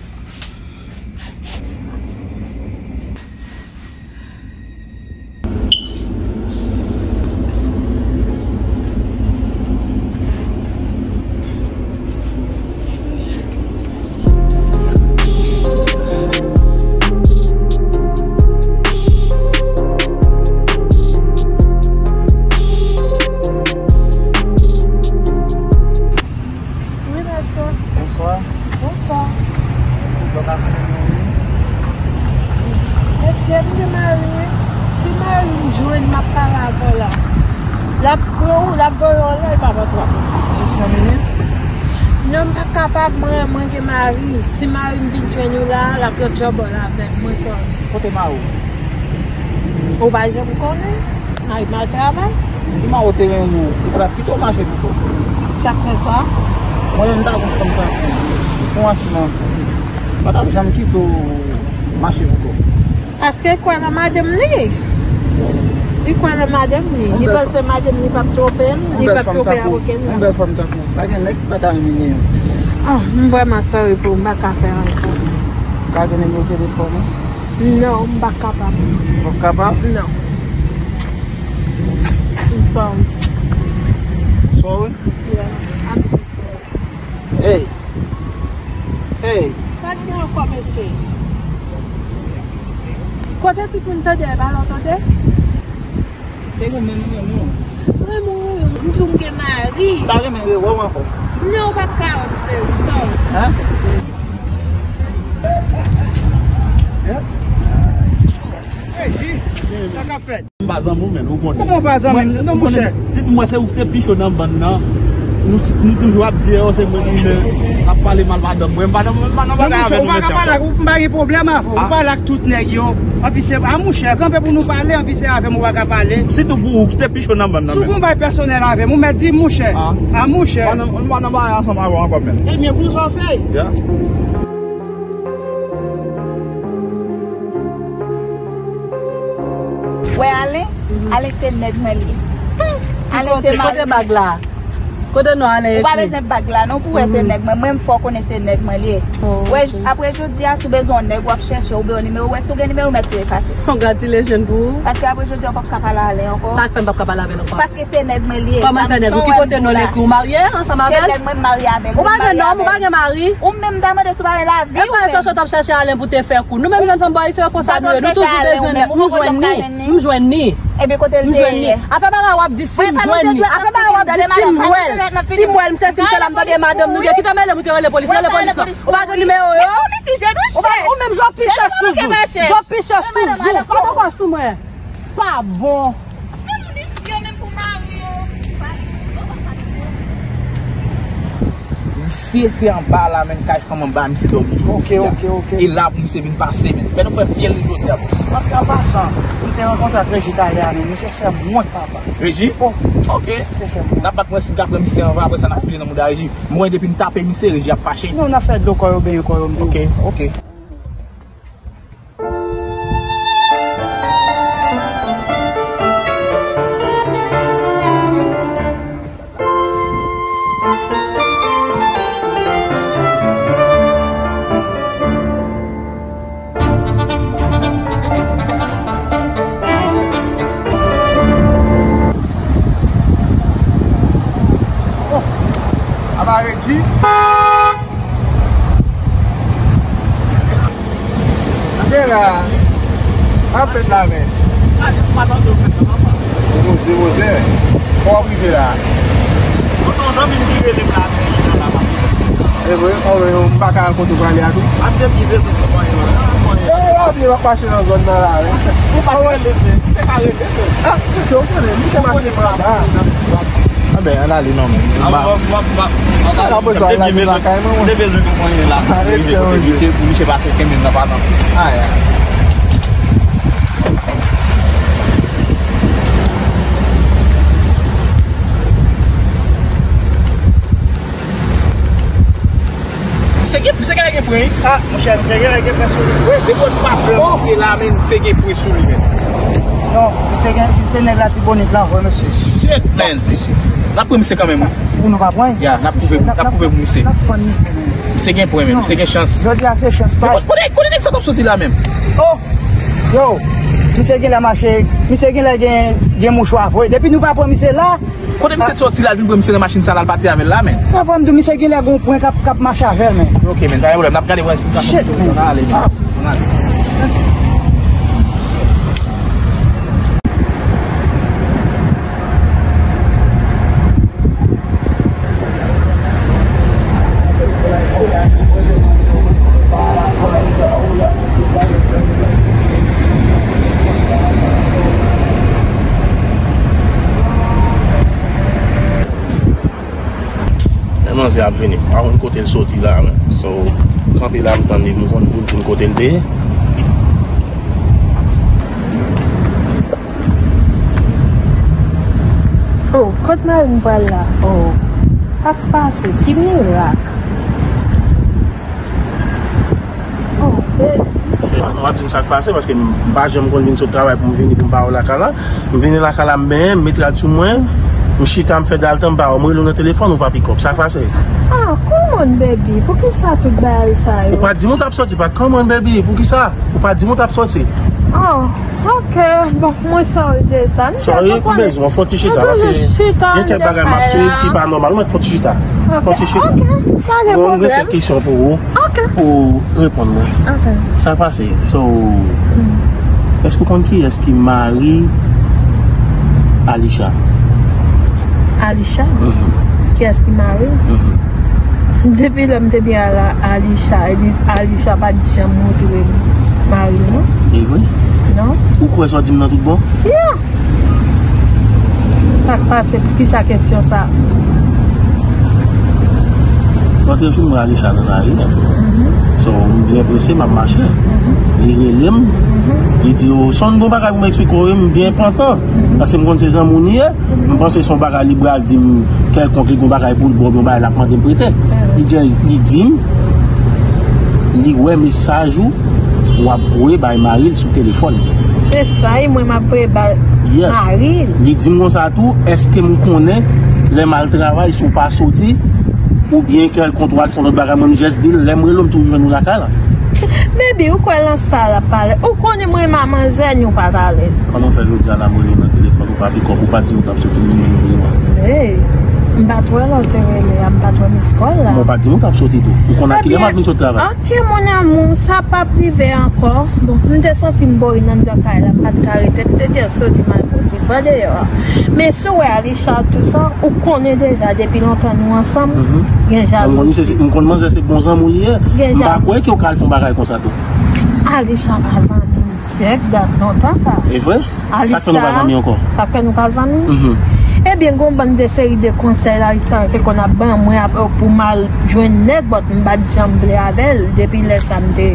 Wi, mesye. Bonswa. Bonswa. Tout bon, ka konnen nou, wi. Mesye, m gen mari, wi. Si mari m jwenn, m ap pale avè w la. L ap pran w, l ap voye w anlè, e pa vant w ap. Jis yon minit. Non, m pa kapab, mwen, mwen gen mari. Si mari m vin jwenn ou la, l ap pran djòb avè m, mwen sòl. Kote mari w? Ou pa janm konnen? Mari m al travay. Si Mawo te renmen w, li pa t ap kite w mache pou kò. Sa k fè sa? Mwen menm, m ta gon fanm tankou w. Franchman, m pa t ap janm kite w mache pou kò. Paske l kwè nan madanm li. Li kwè nan madanm li. Li panse madanm li p ap twonpe l, li p ap twonpe avè okenn moun. Yon bèl fanm tankou w, pa gen nèg ki pa ta renmen gen yon. Ah, m vrèman sorry pou ou, m pa ka fè anyen pou ou. Ka gen nimewo telefòn ou? Non, m pa kapab. Ou p ap kapab? Non. I'm sorry. Sorry? Yeah, I'm so sorry. Hey. Hey. Sa k gen ankò, mesye? Kote tout moun tande, e pa la w tande? Se ou menm ou renmen w. Renmen w, renmen w. M di w m gen mari. M ta renmen rewè w ankò. Non, ou pa ka wè m, sè, m sorry. Hein? Hey, G, sa k ap fèt? M pa zanmi w, men, ou konnen. Kòman w pa zanmi m? Non, monchè. Si mwen se ou ki te pi cho nan bann nan, nou, nou toujou ap di, "Oh, se mwen ki men ap pale mal madanm mwen." M pa nan, m pa nan bagay avè nou, mesye. Ou pa ka pale ak, ou pa gen pwoblèm avè w. Ou pale ak tout nèg yo. Anpi se, a monchè, kanpe pou nou pale, anpi se avè m ou pa ka pale. Sitou pou ou ki te pi cho nan bann nan, men. Si w gon bagay pèsonèl avè m, ou mèt di m, monchè. A monchè. M pa nan, m pa nan bagay ansanm avè w ankò, men. Ebyen, pou sa w fè. Yeah. Wè Alen? Alen se nèg mwen li ye. Alen se mari mwen. Kote bag la? Kote non Alen ekri? Ou pa bezwen bag la non pou wè se nèg mwen. Mwen m fè w konnen se nèg mwen li ye. Wè, apre jodi a, si w bezwen yon nèg, w ap chèche, ou bezwen nimewo, wè si w gen nimewo, mèt tou efase. Congratulations pou ou. Paske apre jodi a, w p ap ka pale Alen ankò. Sa k fè m p ap ka pale avè l ankò? Paske se nèg mwen li ye. Kòman l fè nèg ou? Ki kote non l ekri? Ou marye? Ansanm avè l? Se nèg mwen m marye avè l. Ou pa gen nonm, ou pa gen mari? Ou menm m ta mande si w pa gen lavi ou menm. E pa chèche w t ap chèche Alen pou te fè kou. Nou menm jèn fanm bò isit yo konsa nou ye. Nou toujou bezwen nèg. M jwenn ni. M jwenn ni. Epi kote l te ye? Afè bagay w ap di si m jwenn ni. Afè bagay w ap di si m wè l. Si m wè l, m sezi m sela, m tande madanm nou gen. Kite mele m, ou te rele polis. Rele polis la. Ou pa gen nimewo yo? Ou menm zò pi chèch toujou. Zò pi chèch toujou. Pa bon. Misye se anba la menm, kay fanm anba, misye dòmi jodi a. E la pou misye vin pase menm. Fè nou fè fyèl nou jodi a, bòs. An pasan, m te rankontre ak Reji talè a menm, misye fè m wont, papa. Reji? Oh, ok. Misye fè m wont. N ap bat mwen si n ka pran misye anvan, apre sa n ap file nan mouda Reji. Mwen depi n tape misye, Reji ap fache. Non, n ap fè dlo kò yo benyen kò yo, m di w. Ok, ok. Oh, apa Reji? Gade la. Sa ap fèt la, men? Mozè, mozè. Kòman w rive la? Tonton zanmi m ki rele m la, men li nan la, m ap rele. E vre? Oh, men m pa ka al kote w prale a tou? M ap depi bezwen konpanye la. E, w ap vin ap mache nan zòn nan la, men. Ou pa rele, men. Ou pa rele, men. Ah, se ou konnen, m te mache pran la. Anben, ann ale non, men. M pa bezwen al lage lakay mwen, mwen. M te bezwen konpanye la. Misye, pou misye pa te kenbe m nan pa nan. Ay, ay. Misye gen, misye genlè gen pwen, wi. Ah, monchè, misye genlè gen pwen sou li. Wi, depi w pa pran misye la, men misye gen pwen sou li, men. Non, misye gen, misye nèg Latibonit la, vre, mesye. Shit, man. N ap pran misye kanmenm, wi. Pou nou pa pran? Ya, n ap pwouve, n ap pwouve pou misye. N ap fann misye, men. Misye gen pwen, men. Misye gen chans. Jodi a se chans pa. Kote, kote nèg sa t ap soti la, menm? Oh! Yo! Misye genlè mache, misye genlè gen, gen mouchwa vre. Depi nou pa pran misye la, Kote misye t soti la, l vin pran misye nan machin sa la, l pati avè l la, men. Sa fè m di w, misye genlè gon pwen k ap, k ap mache avè l, men. Ok, men, pa gen pwoblèm, n ap gade wè si n ka fè misye ale, men. Ann ale. Men manzè ap vini. Pa konn kote l soti la, men. So, kanpe la, m tann li, m konn pou l di m kote l te ye. Oh, kot mari m pral la? Oh, sa k pase? Ki mirak? Oh, baby. Cheri, w ap di m sa k pase, paske m pa janm konn vin sot travay pou m vini pou m pa wè w lakay la. M vini lakay la, m benyen, m met rad sou mwen, m chita, m fè dal tan, m pa wè w. M rele w nan telefòn, ou pa pikòp. Sa k pase? Ah, come on, baby. Poukisa tout bagay sa yo? Ou pa di m ou t ap soti, pa come on, baby. Poukisa? Ou pa di m ou t ap soti. Oh. Ok, bon, mwen sorry de sa. M te Sorry pou bezwen, fè yon ti chita, paske gen kèk bagay m ap swiv ki pa nòmal, mwen fè yon ti chita. Fè yon ti chita. Ok, pa gen pwoblèm. Mwen gen kèk kesyon pou ou, pou ou reponn mwen. Ok. Sa pase, so, èske ou konn kiyès ki mari Alisha? Alisha? Mhm. Kiyès ki mari? Mhm. Depi lè m te byen a Alisha, epi Alisha pa t janm montre m mari l, non. E vre? Non. Ou kwè sa w di m nan tout bon? Yeah! Sa k pase? Poukisa kesyon sa? Lòt jou m wè Alisha nan lari a. Mhm. So, m byen prese, m ap mache. Mhm. Li rele m. Mhm. Li di, "O, Son, gon bagay pou m eksplike w, wi, m byen pantan." Mhm. Paske m konn se zanmi w li ye. M panse se yon bagay li pral di m kèlkonk, li gon bagay pou l bwè, yon bagay l ap mande m prete. Li di, li di m, li wè mesaj ou w ap voye bay mari l sou telefòn. Mesaj mwen m ap voye bay mari l? Yes. Li di m konsa tou, èske m konnen lè m al travay, si w pa soti, oubyen kèlkonk w al fè yon lòt bagay, mwen m jès di l, lè m rele w, m toujou jwenn ou lakay la. Baby, ou kwè lan sa l ap pale? Ou konnen mwen renmen manzè, nou pa t alèz. Kòman fè jodi a la m rele w nan telefòn, ou pa pikòp, ou pa di m ou t ap soti, m rele w. Hey, m pa t wè lè w te rele a, m pa t wè miss call la. Men w pa di m ou t ap soti tou. Ou konn a kilè m ap vin sot travay? Ok, mon amour, sa p ap rive ankò. Bon, m te santi m bòri nan anndan kay la, m pa t ka rete, m te dwe soti m al pran ti van deyò a. Men si w wè Alisha tou sa, ou konnen deja depi lontan nou ansanm, gen jalouzi. M konn misye se, m konn manzè se bon zanmi w li ye. M pa kwè ke w ka al fè yon bagay konsa tou. Alisha pa zanmi m, Jack, dat lontan sa. E vre? Sa k fè nou pa zanmi ankò? Sa k fè nou pa zanmi? Mhm. Ebyen, gon bann de seri de konsèy Alisha te konn ap ban mwen ap, pou m al jwenn nèg, but m pa t janm vle avè l. Depi lè sa, m te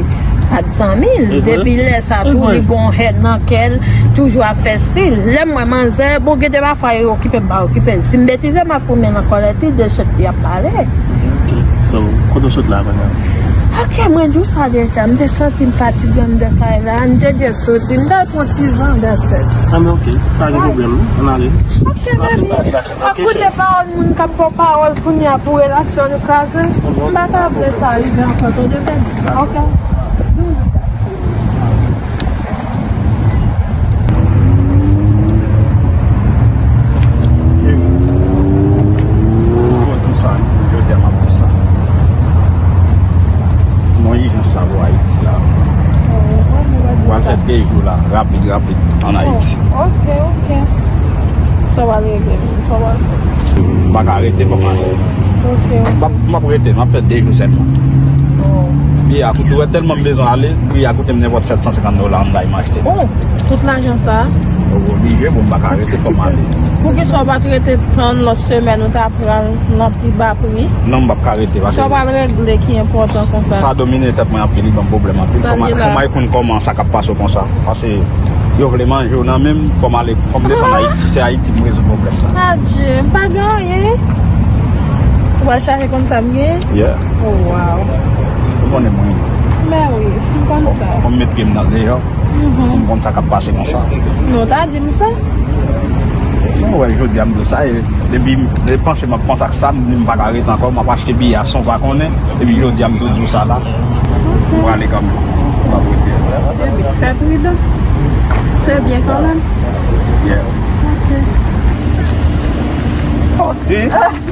pa t zanmi l. E vre? Depi lè sa, tou, li gon hèn nan kè l, toujou ap fè stil. Lè m wè manzè, bon, gen de pafwa, li okipe m, pa okipe l. Si m betize, m ap foumen nan kòlèt li, de chèt li ap pale. Ok. So, kote w sot la, madanm? Ok, mwen di w sa deja, m te santi m fatige anndan kay la, m te dwe soti, m t al pran ti van, that's it. Ah, men ok, pa gen pwoblèm, non? Ann ale. Ok, baby. Koute pawòl moun k ap ba w pawòl kounye a pou relasyon nou kraze. M pa ta vle sa rive ankò, tande, baby? Ok. Mwen di w sa, jodi a m ap di w sa. Mwen ijans la pou Ayiti la. Pral fè de jou la, rapid, rapid, ann Ayiti. Ok, ok. Sa w al regle, sa w al fè? M pa ka rete, fò m ale. Ok, ok. M ap, m ap rete, m ap fè de jou sèlman. Oh. Biyè a koute, ou wè tèlman m bezwen ale, biyè a koute m nenpòt sèt san senkant dola anndan m achte. Oh, tout lajan sa a? Oblije, bon, m pa ka rete, fò m ale. Poukisa w pa t rete tann lòt semèn ou ta pran l nan pi ba pri? Non, m p ap ka rete, paske sa w pral regle ki enpòtan konsa? Sa domine tèt mwen anpil, li ban m pwoblèm anpil. Fò m al, fò m al konn kòman sa k ap pase konsa. Paske yo vle manje w nan men m, fò m ale, fò m desann Ayiti. Se Ayiti m rezoud pwoblèm sa. Adje, m pa gen anyen. Ou pral chache konn sa m gen? Yeah. Oh, wow. Konnen mwen. Mè wi, m konn sa. Fò m met pye m nan deyò. Pou m konn sa k ap pase konsa. Non, w ta di m sa. Ou wè, jodi a m di w sa, e, depi, depi panse m ap panse ak sa, m di m pa ka rete ankò, m ap achte biyè a san w pa konnen, epi jodi a m tou di w sa la. M prale kanmenm. M ap rete. Fè pridan. Se byen kanmenm. Yeah. Ok. Ok.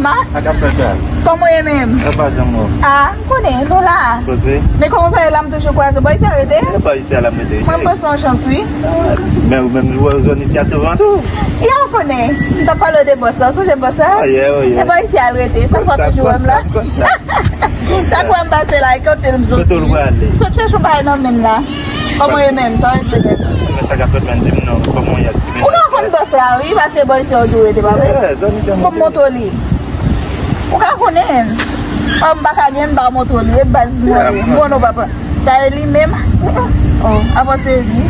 Ma. Sa k ap fèt la? Kòman w ye menm? Sa pa janm wè. Ah, m konnen, nou la. Koze. Men kòman w fè la, m toujou kwaze w bò isi a rete? E bò isi a la m rete. Mwen, m panse yon chans, wi. Men ou menm, ou wè zòn isi a souvan tou. Ya, w konnen. M t ap pale w de bòs la. Sonje bòs la? Oh, yeah, oh, yeah. E bò isi a l rete. Sa fè w toujou wè m la. Chak fwa m pase la, e kote l m soti. Kote w prale? M sot chèche yon bagay nan men l la. Kòman w ye menm? Sa w rete menm? Men sa k ap fèt menm, di m non. Kòman w ye ak ti menaj? Ou ka konn bòs la, wi, paske bò isi a w toujou rete, pa vre? Yeah, zòn isi a. Fò m montre w li. Ou ka konnen. Oh, m pa ka gen, m pa montre w li. E baz mwen ye. Bon, non, papa. Sa e li menm? Oh, apa sezi.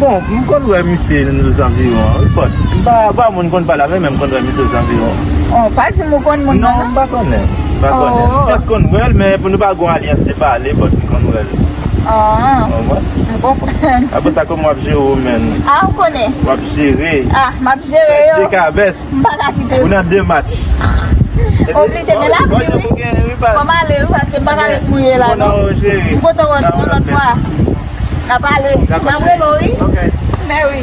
Bon, m konn wè misye nan zanviwon an, wi, but m pa, pa moun konn pale avè l, men m konn wè misye zanviwon. Oh, pa di m ou konn moun nan, non? Non, m pa konnen. M pa konnen. Oh. M just konn wè l, men pou nou pa gon alyans de pale, but m konn wè l. Ah. Ou konprann? M konprann. Apre sa, kòman w ap jere w menm? Ah, ou konnen. W ap jere. Ah, m ap jere yo. Dekabès. M pa ka kite l. Ou nan de match. Oblije, men lapli, wi. Fò m ale, wi, paske m pa ka ret mouye la, non. M kontan wè w yon lòt fwa. N a pale. N a rele w, wi. Men wi.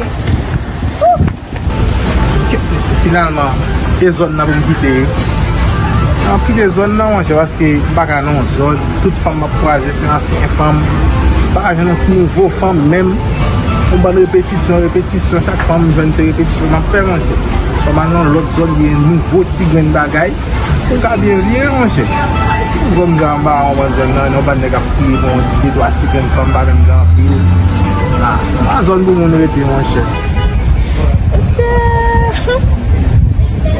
Finalman, e zòn nan pou m kite, wi. Anpil e zòn nan, monchè, paske m pa ka nan yon zòn. Tout fanm m ap kwaze se ansyen fanm. M pa ka jwenn yon ti nouvo fanm menm. Yon bann repetisyon, repetisyon. Chak fwa m jwenn se repetisyon m ap fè, monchè. Fò m al nan lòt zòn, gen nouvo ti grenn bagay. Pou m ka byen viv, monchè. Kòm jan m pa yon bann zòn nan, yon bann nèg ap kriye pou yon de twa ti grenn fanm, pa menm gen anpil. Ah, pa zòn pou moun rete, monchè. Mesye,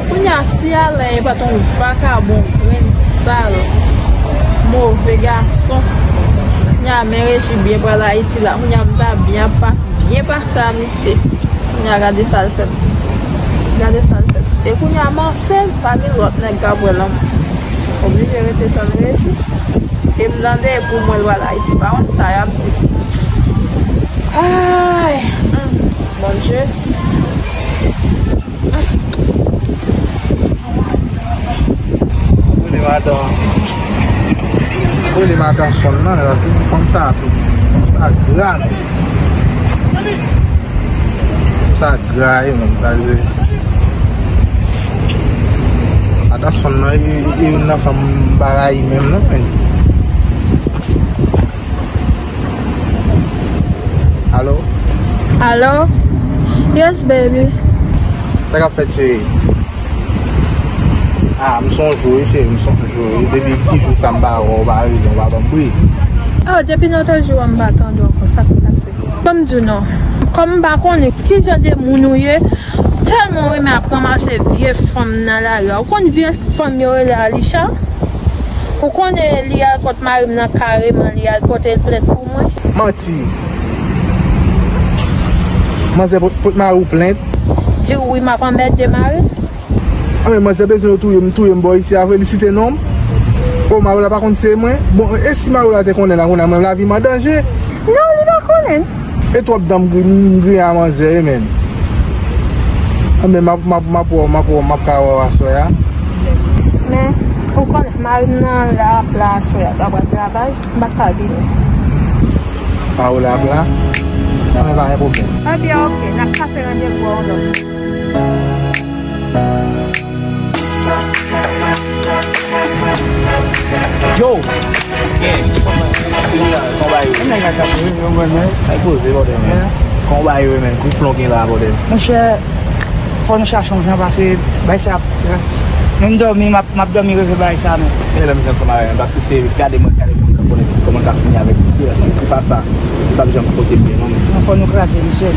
kounye a, si Alain pa t yon vakabon, grenn sal, move gason. Kounye a, men Reji byen pral Ayiti la. Kounye a, m ta byen ap pa-, byen pase a misye. Kounye a, gade sa l fè m. Gade sa l fè m. E kounye a, Marcel, pa gen lòt nèg k ap wè l ankò. Oblije rete tann Reji. E m tande pou mwen l pral Ayiti. Pa wont sa y ap di. Ay, hmm, Bondye. Rele madan. Rele madan Son nan, la, se pou fanm sa tou. Fanm sa gra, men. Fanm sa gra, e, men, kraze. Madan Son nan, e, e, e youn nan fanm m pa rayi menm, non, men. Alo? Alo? Yes, baby. Sa k ap fèt, cheri? Ah, m sonje w, wi, cheri, m sonje w, wi. Depi ki jou sa m pa wè w, w pa rele m, w pa ban m bri. Oh, depi nan tan jou an, m pa tande w ankò, sa k pase? Ban m di w non. Kòm m pa konnen ki jan de moun ou ye, tèlman w renmen ap ranmase vye fanm nan lari a. Ou konn vye fanm yo rele Alisha? Ou konnen li al kot mari m nan kareman, li al pote l plent pou mwen. Manti. Manzè pot, pot mari w plent. Di w wi, m ap anmède mari l. Ah, men manzè bezwen yo touye m, touye m bò isi a vre, li site non m. O, mari w la pa konn se mwen. Bon, e si mari w la te konnen la, kounye a menm lavi m an danje. Non, li pa konnen. E twòp dan m gri-, m griyen a manzè, wi, men. Anben, m ap, m ap, m ap wè w, m ap wè w, m ap ka wè w aswè a. Men, ou konnen, mari m nan la, ap la aswè a, l ap al travay, m pa t ka vini. Mari w la ap la? Anben, pa gen pwoblèm. Ebyen, oke, n ap pase randevou a yon lòt. Yo! Kòman w ye? Ay, poze, bòdè, men. Kòman w ye, men? Kou plon gen la, bòdè. Monchè, fò nou chache yon jan pase bay sa ap, menm dòmi, m ap, m ap dòmi reve bay sa, men. Men lè m ansanm avè mwen, paske se gade mwen, gade mwen, kòman, kòman l ka fini avèk misye, paske se pa sa. Li p ap janm pote byen, non, men. Non, fò nou kraze misye.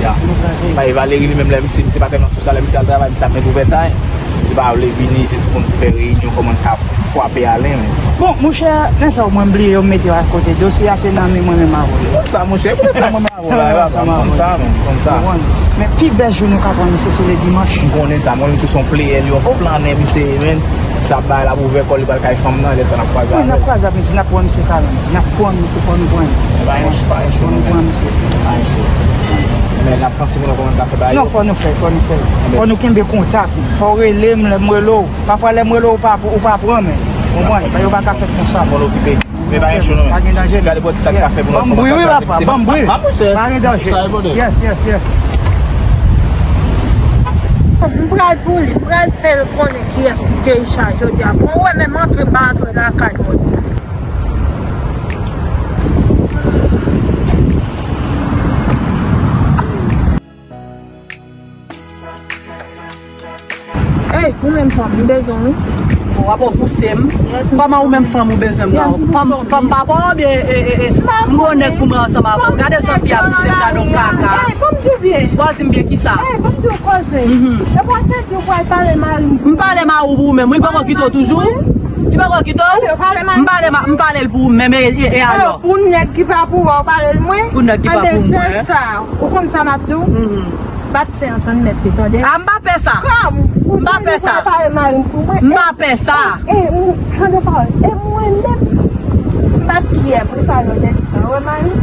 Ya. Fò nou kraze. Paske Valérie, li menm, lè misye, misye pa tèlman sou sa, lè misye al travay, misye ap met ouvètay. Misye pa vle vini jis pou n fè reyinyon, kòman n ka fwape Alen, men. Bon, monchè, nan sa w mwen bliye yo, m mete yo akote. Dosye a se nan men mwen menm avè w. Konn sa, monchè, konn sa, mwen menm avè w la, e pa sa, m konn sa, men, m konn sa. Men pi bèl jou nou ka pran misye se le dimanch. M konnen sa, mwen, misye se yon player, li yon flannè, misye ye, men. Sa bay la pou ouvè kò li pral kay fanm nan, lè sa n ap kwaze avè l. Wi, n ap kwaze avè misye, n ap pran misye kanmenm. N ap pran misye, fò nou pran. Pa gen cho, pa gen cho, non, men. Pa gen cho, pa gen cho. Men n ap kanpe pou nou konn ka fè bagay yo. Non, fò nou fè, fò nou fè. Fò nou kenbe kontak. Fò w rele m, lè m rele w. Pafwa lè m rele w, ou pa, ou pa pran, men. Konprann? Yo pa ka fèt konsa. Fò l okipe. Men pa gen cho, non, men. Pa gen danje. Gade bò ti sa k ka fè pou nou. Ban m bri, wi, papa, ban m bri. Pa gen danje. Yes, yes, yes. M pral pou li, m pral fè l konnen kiyès ki Keisha jodi a. Bon, ou wè menm antre, m pa antre lakay mwen. Ey, ou menm fanm, m bezwen w wi. Bon, w ap pouse m. Kòman ou menm fanm ou bezwen m la? Fanm, fanm pa bon oubyen, e, e, e, m gwo nèg pou mwen ansanm avè w. Gade jan fi a pouse m, gade yon kaka. Ey, ban m di w byen. Bon, di m byen kisa? Ey, ban m di w koze. Mhm. E pou w te di w pral pale mari m. M pale mari w pou ou menm. Wi, li poko kite w toujou? Li poko kite w? M pale ma-, m pale l pou ou menm, e, e, e alò? Pou nèg ki pa pou ou, w pale l mwen? Pou nèg ki pa pou mwen. Anben, se sa. Ou konn sa m ap di w? Mhm. M p ap fè antann mèt li, tande? A, m pa pè sa. M pa pè sa. M pa pè sa. E, m, tande pawòl. E mwen menm, m p ap kyè pou sa lòt nèg di sa. Ou wè mari?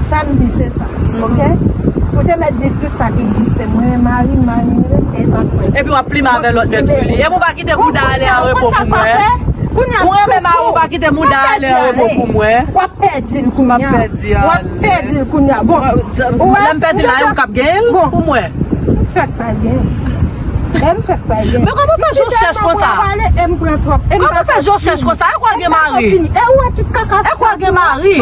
Sa m di se sa, oke? Ou te mèt di tout sa ki egziste. Mwen, mari, mari, mwen, e pa kwè. Epi w ap plimen avè lòt nèg sou li. E pou w pa kite bouda ale an repo pou mwen. Ou renmen mari w, pa kite bouda ale an repo pou mwen. W ap pèdi l kounye a. M ap pèdi ale. W ap pèdi l kounye a. Bon, ou wè, lè m pèdi l la, e ou k ap genyen l pou mwen. M fèk pa genyen. E m fèk pa genyen. Men kòman fè jò chèch konsa? Kòman fè jò chèch konsa? E kwa gen mari? E ou wè tout kaka sa? E kwa gen mari?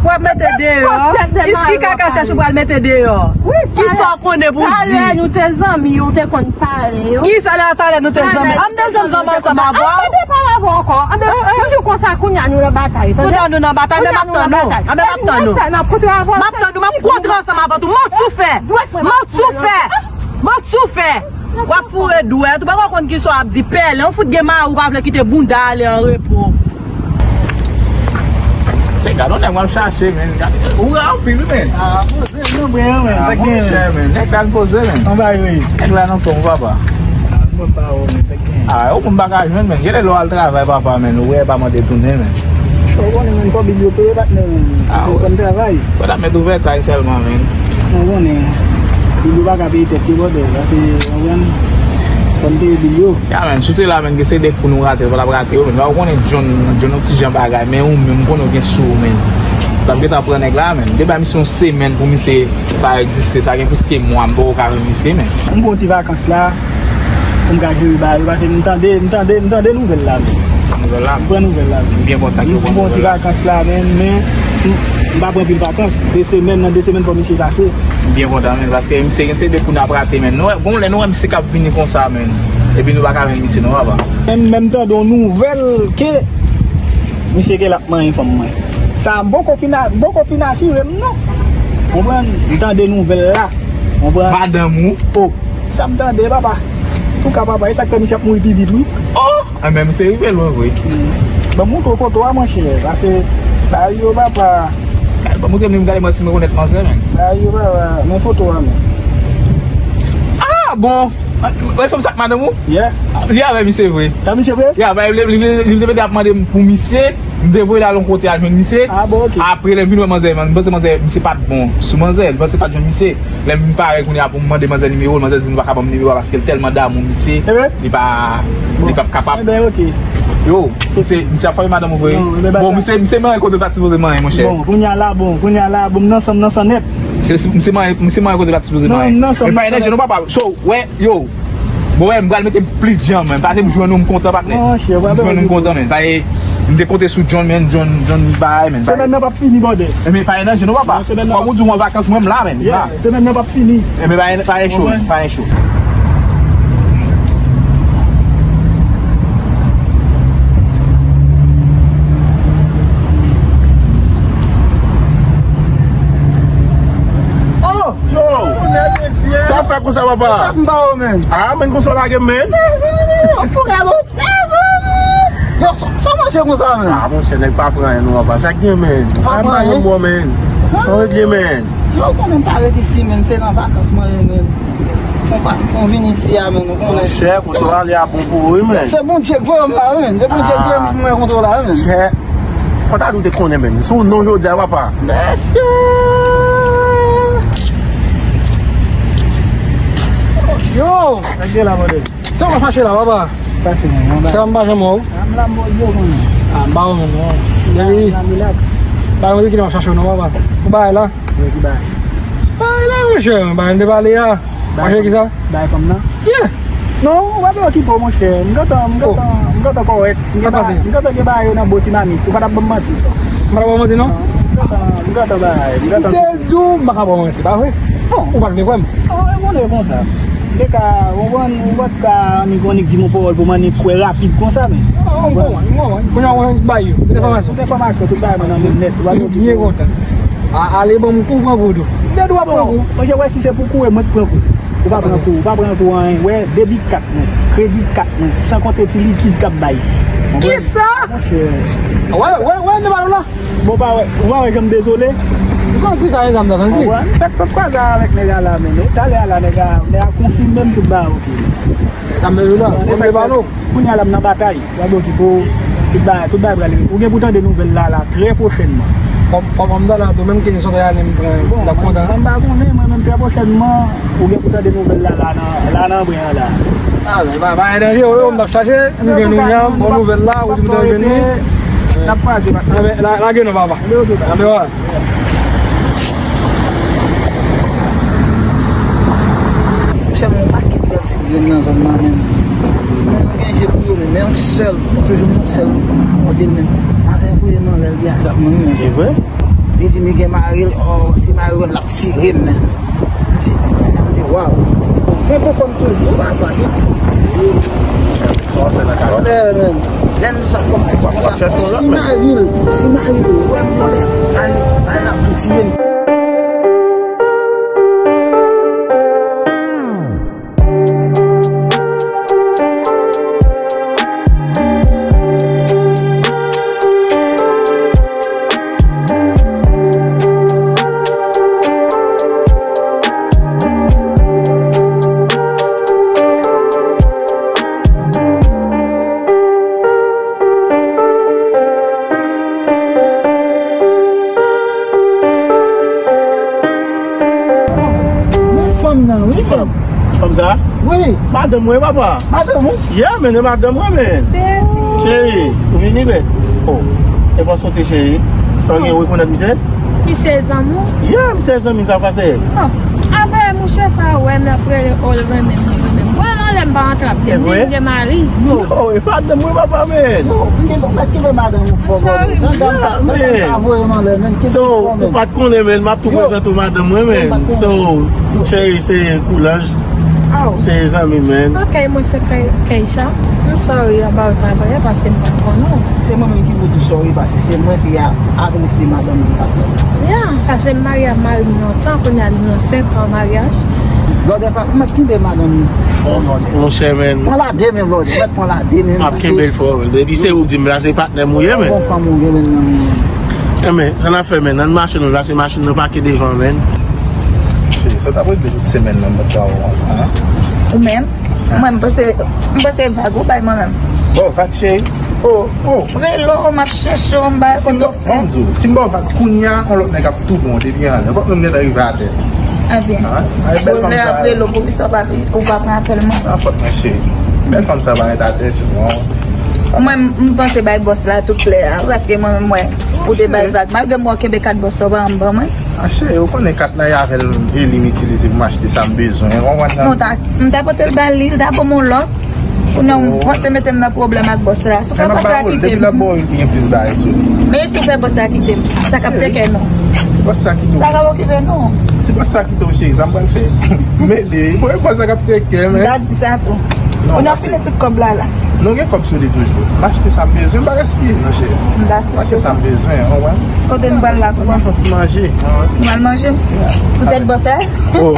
W ap mete deyò. Kisa ki kaka chèch ou pral mete deyò? Kisa w konnen pou di? Talè nou te zanmi, ou te konn pale yo. Kisa lè talè nou te zanmi? Ann de jèn zanmi ansanm avè w. Ann de pale avè w ankò. Ann de, nou di konsa kounye a nou nan batay, tande? Kounye a nou nan batay, men m ap tann ou. Ann de m ap tann ou. M ap tann ou, m ap kontre ansanm avè w tou. Manti w fè. Manti w fè. Manti w fè. W ap foure dwèt, ou pa konn kisa w ap di, pèlen, ou fout gen mari, ou pa vle kite bounda ale an repo. Se gade yon nèg m ap chache, men. Gade, ou ra anpil, wi, men. A, poze, non, bre, men. Sa k gen, monchè, men. Nèg la, l poze, men. Anba, wi. Nèg la nan fòm, papa. A, mwen pa wè, men. Sa k gen? A, ou moun pa ka jwenn, men. Genlè lè w al travay, papa, men. Ou wè, pa mande tounen, men. Cho, ou konnen, men, fò bil yo peye, patnè, men. A, wi. Fò konn travay. Fò ta met ouvètay sèlman, men. Ou konnen, bil yo pa ka peye tèt yo, brother. Sa se, ou konprann? Fò n peye bil yo. Ya, men, si w te la, men, gen se de kou nou rate, pa t ap rate yo, men. Ou konnen John, John, yon ti jan bagay, men ou menm, m konnen w gen sou ou, men. L ap gentan pran nèg la, men. Depi misye yon semèn pou misye pa egziste, sa gen plis ke mwa, m poko ka jwenn misye, men. M pran ti vakans la, pou m ka jere bagay yo, paske m tande, m tande, m tande nouvèl la, men. Nouvèl la? M pran nouvèl la, men. M byen kontan ke w pran nouvèl la. M pran ti vakans la, men, men, m, m pa pran pil vakans. De semèn, nan de semèn, fò misye pase. M byen kontan, men, paske misye gen se de kou n ap rate, men. Nou wè, gon lè nou wè misye k ap vini konsa, men. Epi nou pa ka jwenn misye, non, papa. Men, men m tande yon nouvèl ke misye gen l ap manyen fanm mwen. Sa, m poko fin a-, m poko fin asire m, non. Konprann? M tande nouvèl la. Konprann? Madanm ou? O, sa m tande, papa. Antouka, papa, e sa k fè misye ap mouri pi vit, wi. O! Enben, misye rive lwen vre. Ban m montre w foto a, monchè. Pase, bagay yo, papa. Ban m montre m, m gade mwen si m rekonèt manzè, men. Bagay yo, papa. Men foto a, men. A, bon. Wè fanm sa k madanm ou? Yeah. Li avè misye vre. A, misye vre? Ya, li, li, li, li te mete ap mande m pou misye. M te voye l al yon kote al jwenn misye. A, bon, ok. Apre, lè m vin wè manzè, m panse manzè, misye pa t bon sou manzè. M panse pa t jwenn misye. Lè m vin pare kounye a pou m mande manzè nimewo l, manzè di m li pa ka ban m nimewo a paske l tèlman damou misye. Li pa, li p ap kapab. Enben, ok. Yo, misye, misye ap frape madanm ou vre? Non, enben, bon, misye, misye manyen kote l pa t sipoze manyen, monchè. Bon, kounye a la, bon, kounye a la, bon, m nan san, m nan san nèt. Misye, misye manyen, misye manyen kote l pa t sipoze manyen. Non, m nan san, m nan san nèt. Men pa enèji non, papa. So, wè, yo. Bon, wè, m pral mete m plis djan, men. Pase m jwenn ou, m kontan, patnè. M jwenn ou, m kontan, men. Pase, m te konte sou John, men. John, John bay, men. Semèn nan p ap fini, brother. Enben, pa enèji non, papa. Kòm ou di w an vakans, mwen, m la, men. M la. Semèn nan p ap fini. Enben, pa, pa enèji, pa enèji. Oh! Yo! Sa w fè konsa, papa? M pa w, men. A, men konsa w lage m, men. Fou gade w. Yo, sa, sa w manje konsa, men? A, monchè, nèg pa pran anyen non, papa. Sa k gen, men? Pa pran anyen, men. Sa w regle, men? Yo, konnen m pa ret isi, men. Se nan vakans mwen ye, men. Fon pa, fon vini isi a, men nou konnen. Monchè, kote w ale a bon pou ou, wi, men. Se Bondye k voye m la, wi, men. Se Bondye k voye m pou mwen kontre w la, wi, men. Chè, fò ta di w te konnen, men. Sou non jodi a, papa. Mesye! Yo! Sa k gen la, mande? Sa w ap mache la, papa? Pase, men, anba. Sa m pa janm wè w. A, m la, m poze w, konnen. A, m pa wè w menm, non. Depi. M la, m relax. Ba, mwen ki nan chache w, non, papa. Ou bay la? Wi, ki bay? Bay la, monchè, bay m te pale a. Monchè, ki sa? Bay fanm nan? Yeah. Non, ou pa bezwen okipe w, monchè. M gentan, m gentan, m gentan kòrèk. M gentan, m gentan gen bagay yo nan bo ti mamit. Ou pa t ap ban m manti. M pa t ap ban w manti, non? Non, m gentan, m gentan bay, m gentan. M te di w m pa ka ban w manti, pa vre? Bon. Ou pa t vle kwè m? Non, e konnen konsa. M te ka, ou konprann, ou pa t ka annik, annik di m yon pawòl pou m annik kwè rapid konsa, men. Non, m konprann, m konprann. Kounye a, ou bay yo tout enfòmasyon. Tout enfòmasyon, tout bagay mwen nan men nèt. Ou pa gen byen kontan. A, ale ban m kou, pran kou tou. M te di w ap pran kou. Bon, monchè, wè, si se pou kou, e mwen k pran kou. Ou pa pran kou, ou pa pran kou anyen. Wè, debit kat mwen, kredi kat mwen, san konte ti likid k ap bay. Kisa? Monchè. Wè, wè, wè, nèg la. Bon, pa wè, ou pa wè jan m dezole? M santi sa, e sa m ta santi. Ou wè, m fèk sot kwaze avèk nèg la la, men, e talè a la, nèg la, nèg la konfime m tout bagay, oke. Sa m bezwen la, kounye a la m nan batay. Gade okipe w, tout bagay, tout bagay prale. Ou gen pou tande nouvèl la, la, trè pwochènman. Fò, fò m tande la tou, menm ke sot ane m pran, m t ap kontan. Bon, mwen, mwen pa konnen, mwen menm trè pwochènman, ou gen pou tande nouvèl la, la nan, la nan bren an la. A, men, pa, pa gen danje, yo, m t ap chache, m jwenn ou nya, bon nouvèl la, ou di m tande vini. N ap kwaze, patnè. Anben, la, lage non, papa. Anben, oke, papa. Anben, wè. Monchè, m wè yon pakèt bèl ti grenn nan zòn nan, men. Mwen gen je pou yo, men, men yon sèl, toujou yon sèl, m abòde l, men. Manzè voye m anlè, l gen atrap mwen, men. E vre? Li di m li gen mari l, ò, si mari l wè m, l ap tire m, men. M di, m di, waw. Gen pou fanm toujou, papa, gen pou fanm toujou. Brother, man. Lè nou sa fè m, fè m sa. Si mari l, si mari l wè m, brother, mari, mari l ap tou tiye m. Men fanm nan, wi, fanm. Fanm sa? Wi. Madanm mwen, papa. Madanm ou? Yeah, men, e madanm mwen, men. Cheri, ou vini, bèt? Oh, e pa sote, cheri. Sa w gen, ou rekonèt misye? Misye zanmi w? Yeah, misye zanmi m, sa pase? Oh, avè mouche sa, wè, m ap rele, oh, l renmen m, li renmen m. Wè, anlè m pa antrap, li di m gen mari. No, e pa madanm mwen, papa, men. Yo, m te konprann ki le madanm ou fò, bro. Sorry. Jan dam sa, jan dam sa voye m anlè, men. So, ou pa t konnen, men, m ap tou prezante w madanm mwen, men. So, cheri, se Koulaj. Oh. Se zanmi, men. Ok, mwen se Kay-, Keisha. M sorry about my voice paske m pa t konnen w. Se mwen menm ki pou di sorry, paske se mwen ki a adrese madanm li, pa t konnen. Yeah, paske m marye ak mari m lontan, kounye a nou nan senk an maryaj. Lòdè pa, mèt kenbe madanm li fò, lòdè. Monchè, men. Pran la de men, lòdè. Mèt pran la de men. M ap kenbe l fò. Depi se ou di m la, se patnè m ou ye, men. Bon fanm ou ye, men, nan men. Enben, sa n ap fè, men? Ann mache, nou la, se machin nan pake devan, men. Cheri, sa w t ap regle tout semèn nan, m pa t ka wè w konsa, en? Ou menm? Mwen, m panse, m panse vag ou bay mwen menm. Bon, vag, cheri. Oh. Oh. Relo, m ap chèche w, m bay kote w fè. Si m ba w vag kounye a, yon lòt nèg ap tou bon depi anlè. Ou p ap menm gentan rive atè. Ebyen. Ay, bèl fanm sa. Ap relo, poukisa w pa, ou pa pran apèl mwen? A fòt mwen, cheri. Bèl fanm sa parèt atè, tu vois. Mwen, m panse bay bòs la tout lè a, paske mwen menm, mwen, ou te bay vag. Malgre m wè w kenbe kat bòs la, ou pa janm ban mwen. A cheri, ou konnen kat la, e avè l, e li m itilize pou m achte sa m bezwen, ou konprann? Non, ta, m ta pote l ba li, li ta ban m yon lòt. Kounye a, ou panse mete m nan pwoblèm ak bòs la. Si w fè bòs la kite m. Depi l ap ba w youn ki gen plis bagay sou li. Men si w fè bòs la kite m, sa k ap teke nou? Si bòs la kite w. Sa k ap okipe nou? Si bòs la kite w, cheri, sa m pral fè? Mele, e bòs la k ap teke, men. M ta di sa tou. Kounye a w file tout kòb la la. Nou gen kòb sou li toujou. M achte sa m bezwen, m pa gaspiye non, cheri. M achte sa m bezwen, ou konprann? Kote n pral la kounye a? Nou pral fè yon ti manje. Nou pral manje? Sou tèt bòs la? Oh.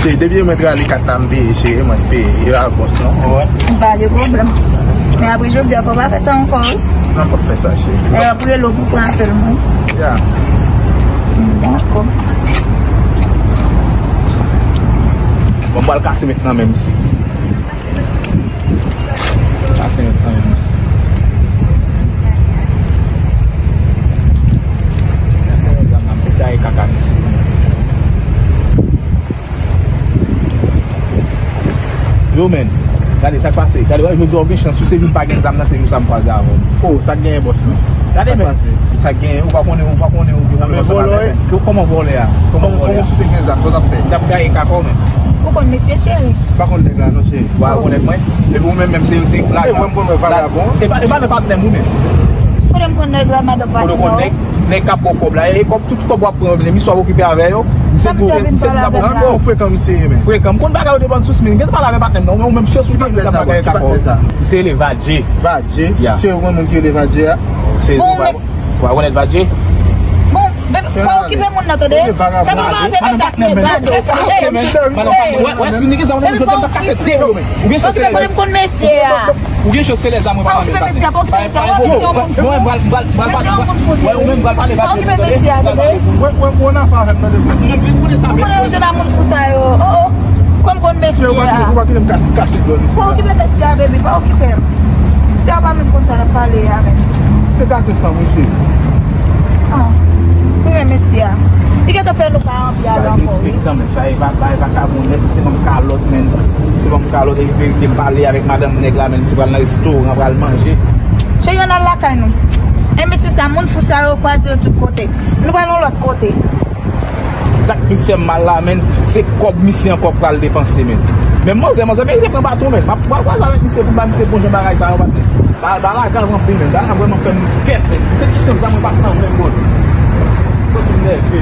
Cheri, depi mwen t rale kat la, m peye, cheri, mwen t peye. E pa bòs non, ou konprann? Pa gen pwoblèm. Men apre jodi a, fò w pa fè sa ankò, wi. Non, m p ap fè sa, cheri. E apre lè w pou pran apèl mwen. Ya. Dakò. Bon, m pral kase met nan men misye. Kase met nan men misye. Gade kaka misye. Yo, men. Gade sa k pase. Gade, wè, jodi a w gen chans. Ou se vin pa gen zam nan, se jou sa m kwaze avè w. Oh, sa k genyen, bòs mwen? Gade, men. Sa k genyen, ou pa konnen, ou pa konnen, ou pa konnen. Kòman vòlè a? Kòman vòlè a? Kòman vòlè a? Ou sou te gen zam, sa w t ap fè? M t ap gaye kaka w, men. Ou konn mesye, cheri? M pa konn nèg la, non, cheri. Ou pa konn nèg mwen? Epi ou menm, menm, se, se lajan. E mwen, m konn wè vagabon. E pa, e pa nan patnè m ou menm. Kote m konn nèg la, madan patnè w? Kote w konn nèg? Nèg k ap ba w kòb la, e kòb, tout kòb w ap pran yo, men misye w ap okipe avè yo. Misye di se, misye di w ap okipe yo. Frekan misye ye, men. Frekan. M konn bagay yo depann sou men. Gen pale avè patnè m, non, men ou menm se sou bagay yo t ap pale kaka w. Misye rele Vadje. Vadje? Ya. Se ou menm moun ki rele Vadje a? Se ou pa, ou pa konèt Vadje? Bon, men pa okipe moun nan, tande. Sa pa antre nan sa ki ye, Vadje. Wè, wè, si nèg sa ou menm jodi a m t ap kase de yo, men. Ou gen chans se lè. Kote m konn mesye a? Ou gen chans se lè zam mwen pa nan men. Pa okipe mesye a, pa okipe mesye a, pa okipe yon moun fou li ye. Wè, ou menm pral pale pa okipe mesye a, tande. Wè, wè, ou nan afè avè m, tande. Ou konnen yo jwenn a moun fou sa yo. Oh, oh. Kòm konn mesye a. Ou pa kite m kase, kase dlo misye. Pa okipe mesye a, baby, pa okipe m. Mesye a pa menm konn sa l ap pale a, men. Se gate san, mesye. Ah. Ou renmen mesye a. Li gentan fè nou pa anvi ale ankò, wi. Sa e respektan, men sa e va, bay vakabon nèt, se banm kalòt, men. Se banm kalòt, e verite, m pale avèk madanm nèg la, men, se pral nan restoran, pral manje. Cheri, ann al lakay nou. E mesye sa, moun fou sa yo kwaze yo tout kote. Nou pral yon lòt kote. Sa k plis fè m mal la, men, se kòb misye ankò pral depanse, men. Men manzè, manzè merite pran baton, men. M ap pral kwaze avèk misye pou m ba misye bon jan bagay sa yo, patnè. Ba, ba la grav anpil, men. Ba la vrèman fè m pè, men. Se ki chans zam mwen pa t nan men, bon. Kote m nève.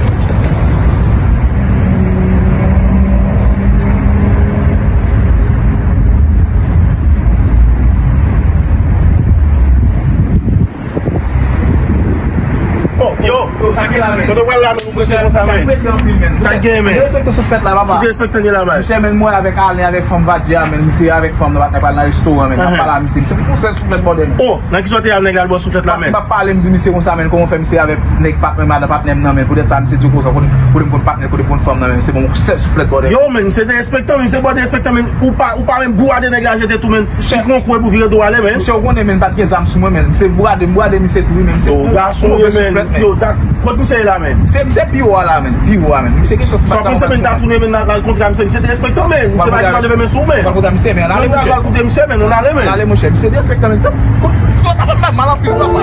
Oh, yo, yo, sa gen la, men. Kote w pral la, men, ou prese konsa, men. Prese anpil, men. Sa gen, men. Derespektan sou fèt la, papa. Derespektan gen la, baz. Misye, men, mwen avèk Alen, avèk fanm Vadje a, men. Misye avèk fanm nan, patnè pral nan restoran, men. N ap pale a misye. Misye fè konsèy sou fèt bòdè, men. Oh, nan ki sòti al nèg la bò sou fèt la, men. Paske m ap pale, m di misye konsa, men, kòman fè misye avèk nèg patnè, madan patnè m nan, men. Poutèt sa, misye di konsa, kote, kote m konn patnè, kote m konn fanm nan, men. Misye ban m konsèy sou fèt bòdè. Yo, men, misye derespektan, men. Misye bò derespektan, men. Ou pa, ou pa menm bourade nèg la jete tou, men. Ou pran kou epi w vire do w ale, men. Misye, ou konnen, men, m pa t gen zam sou mwen, men. Misye bourade, m bourade misye tou, wi, men. Misye tou, gason, men. Yo, dat, kot misye ye la, men? Misye, misye pi wo a la, men. Pi wo a, men. Misye gen chans. Sa w panse, men, ta tounen, men, nan, nan kontra misye? Misye derespektan, men. Misye pa gen dwa leve men sou ou, men. Pral kontre misye, men. Ann ale, monchè. Pral kontre misye, men. Ann ale, men. Ann ale, monchè. Misye derespektan, men. Sa, kote, kote, mal anpil, papa.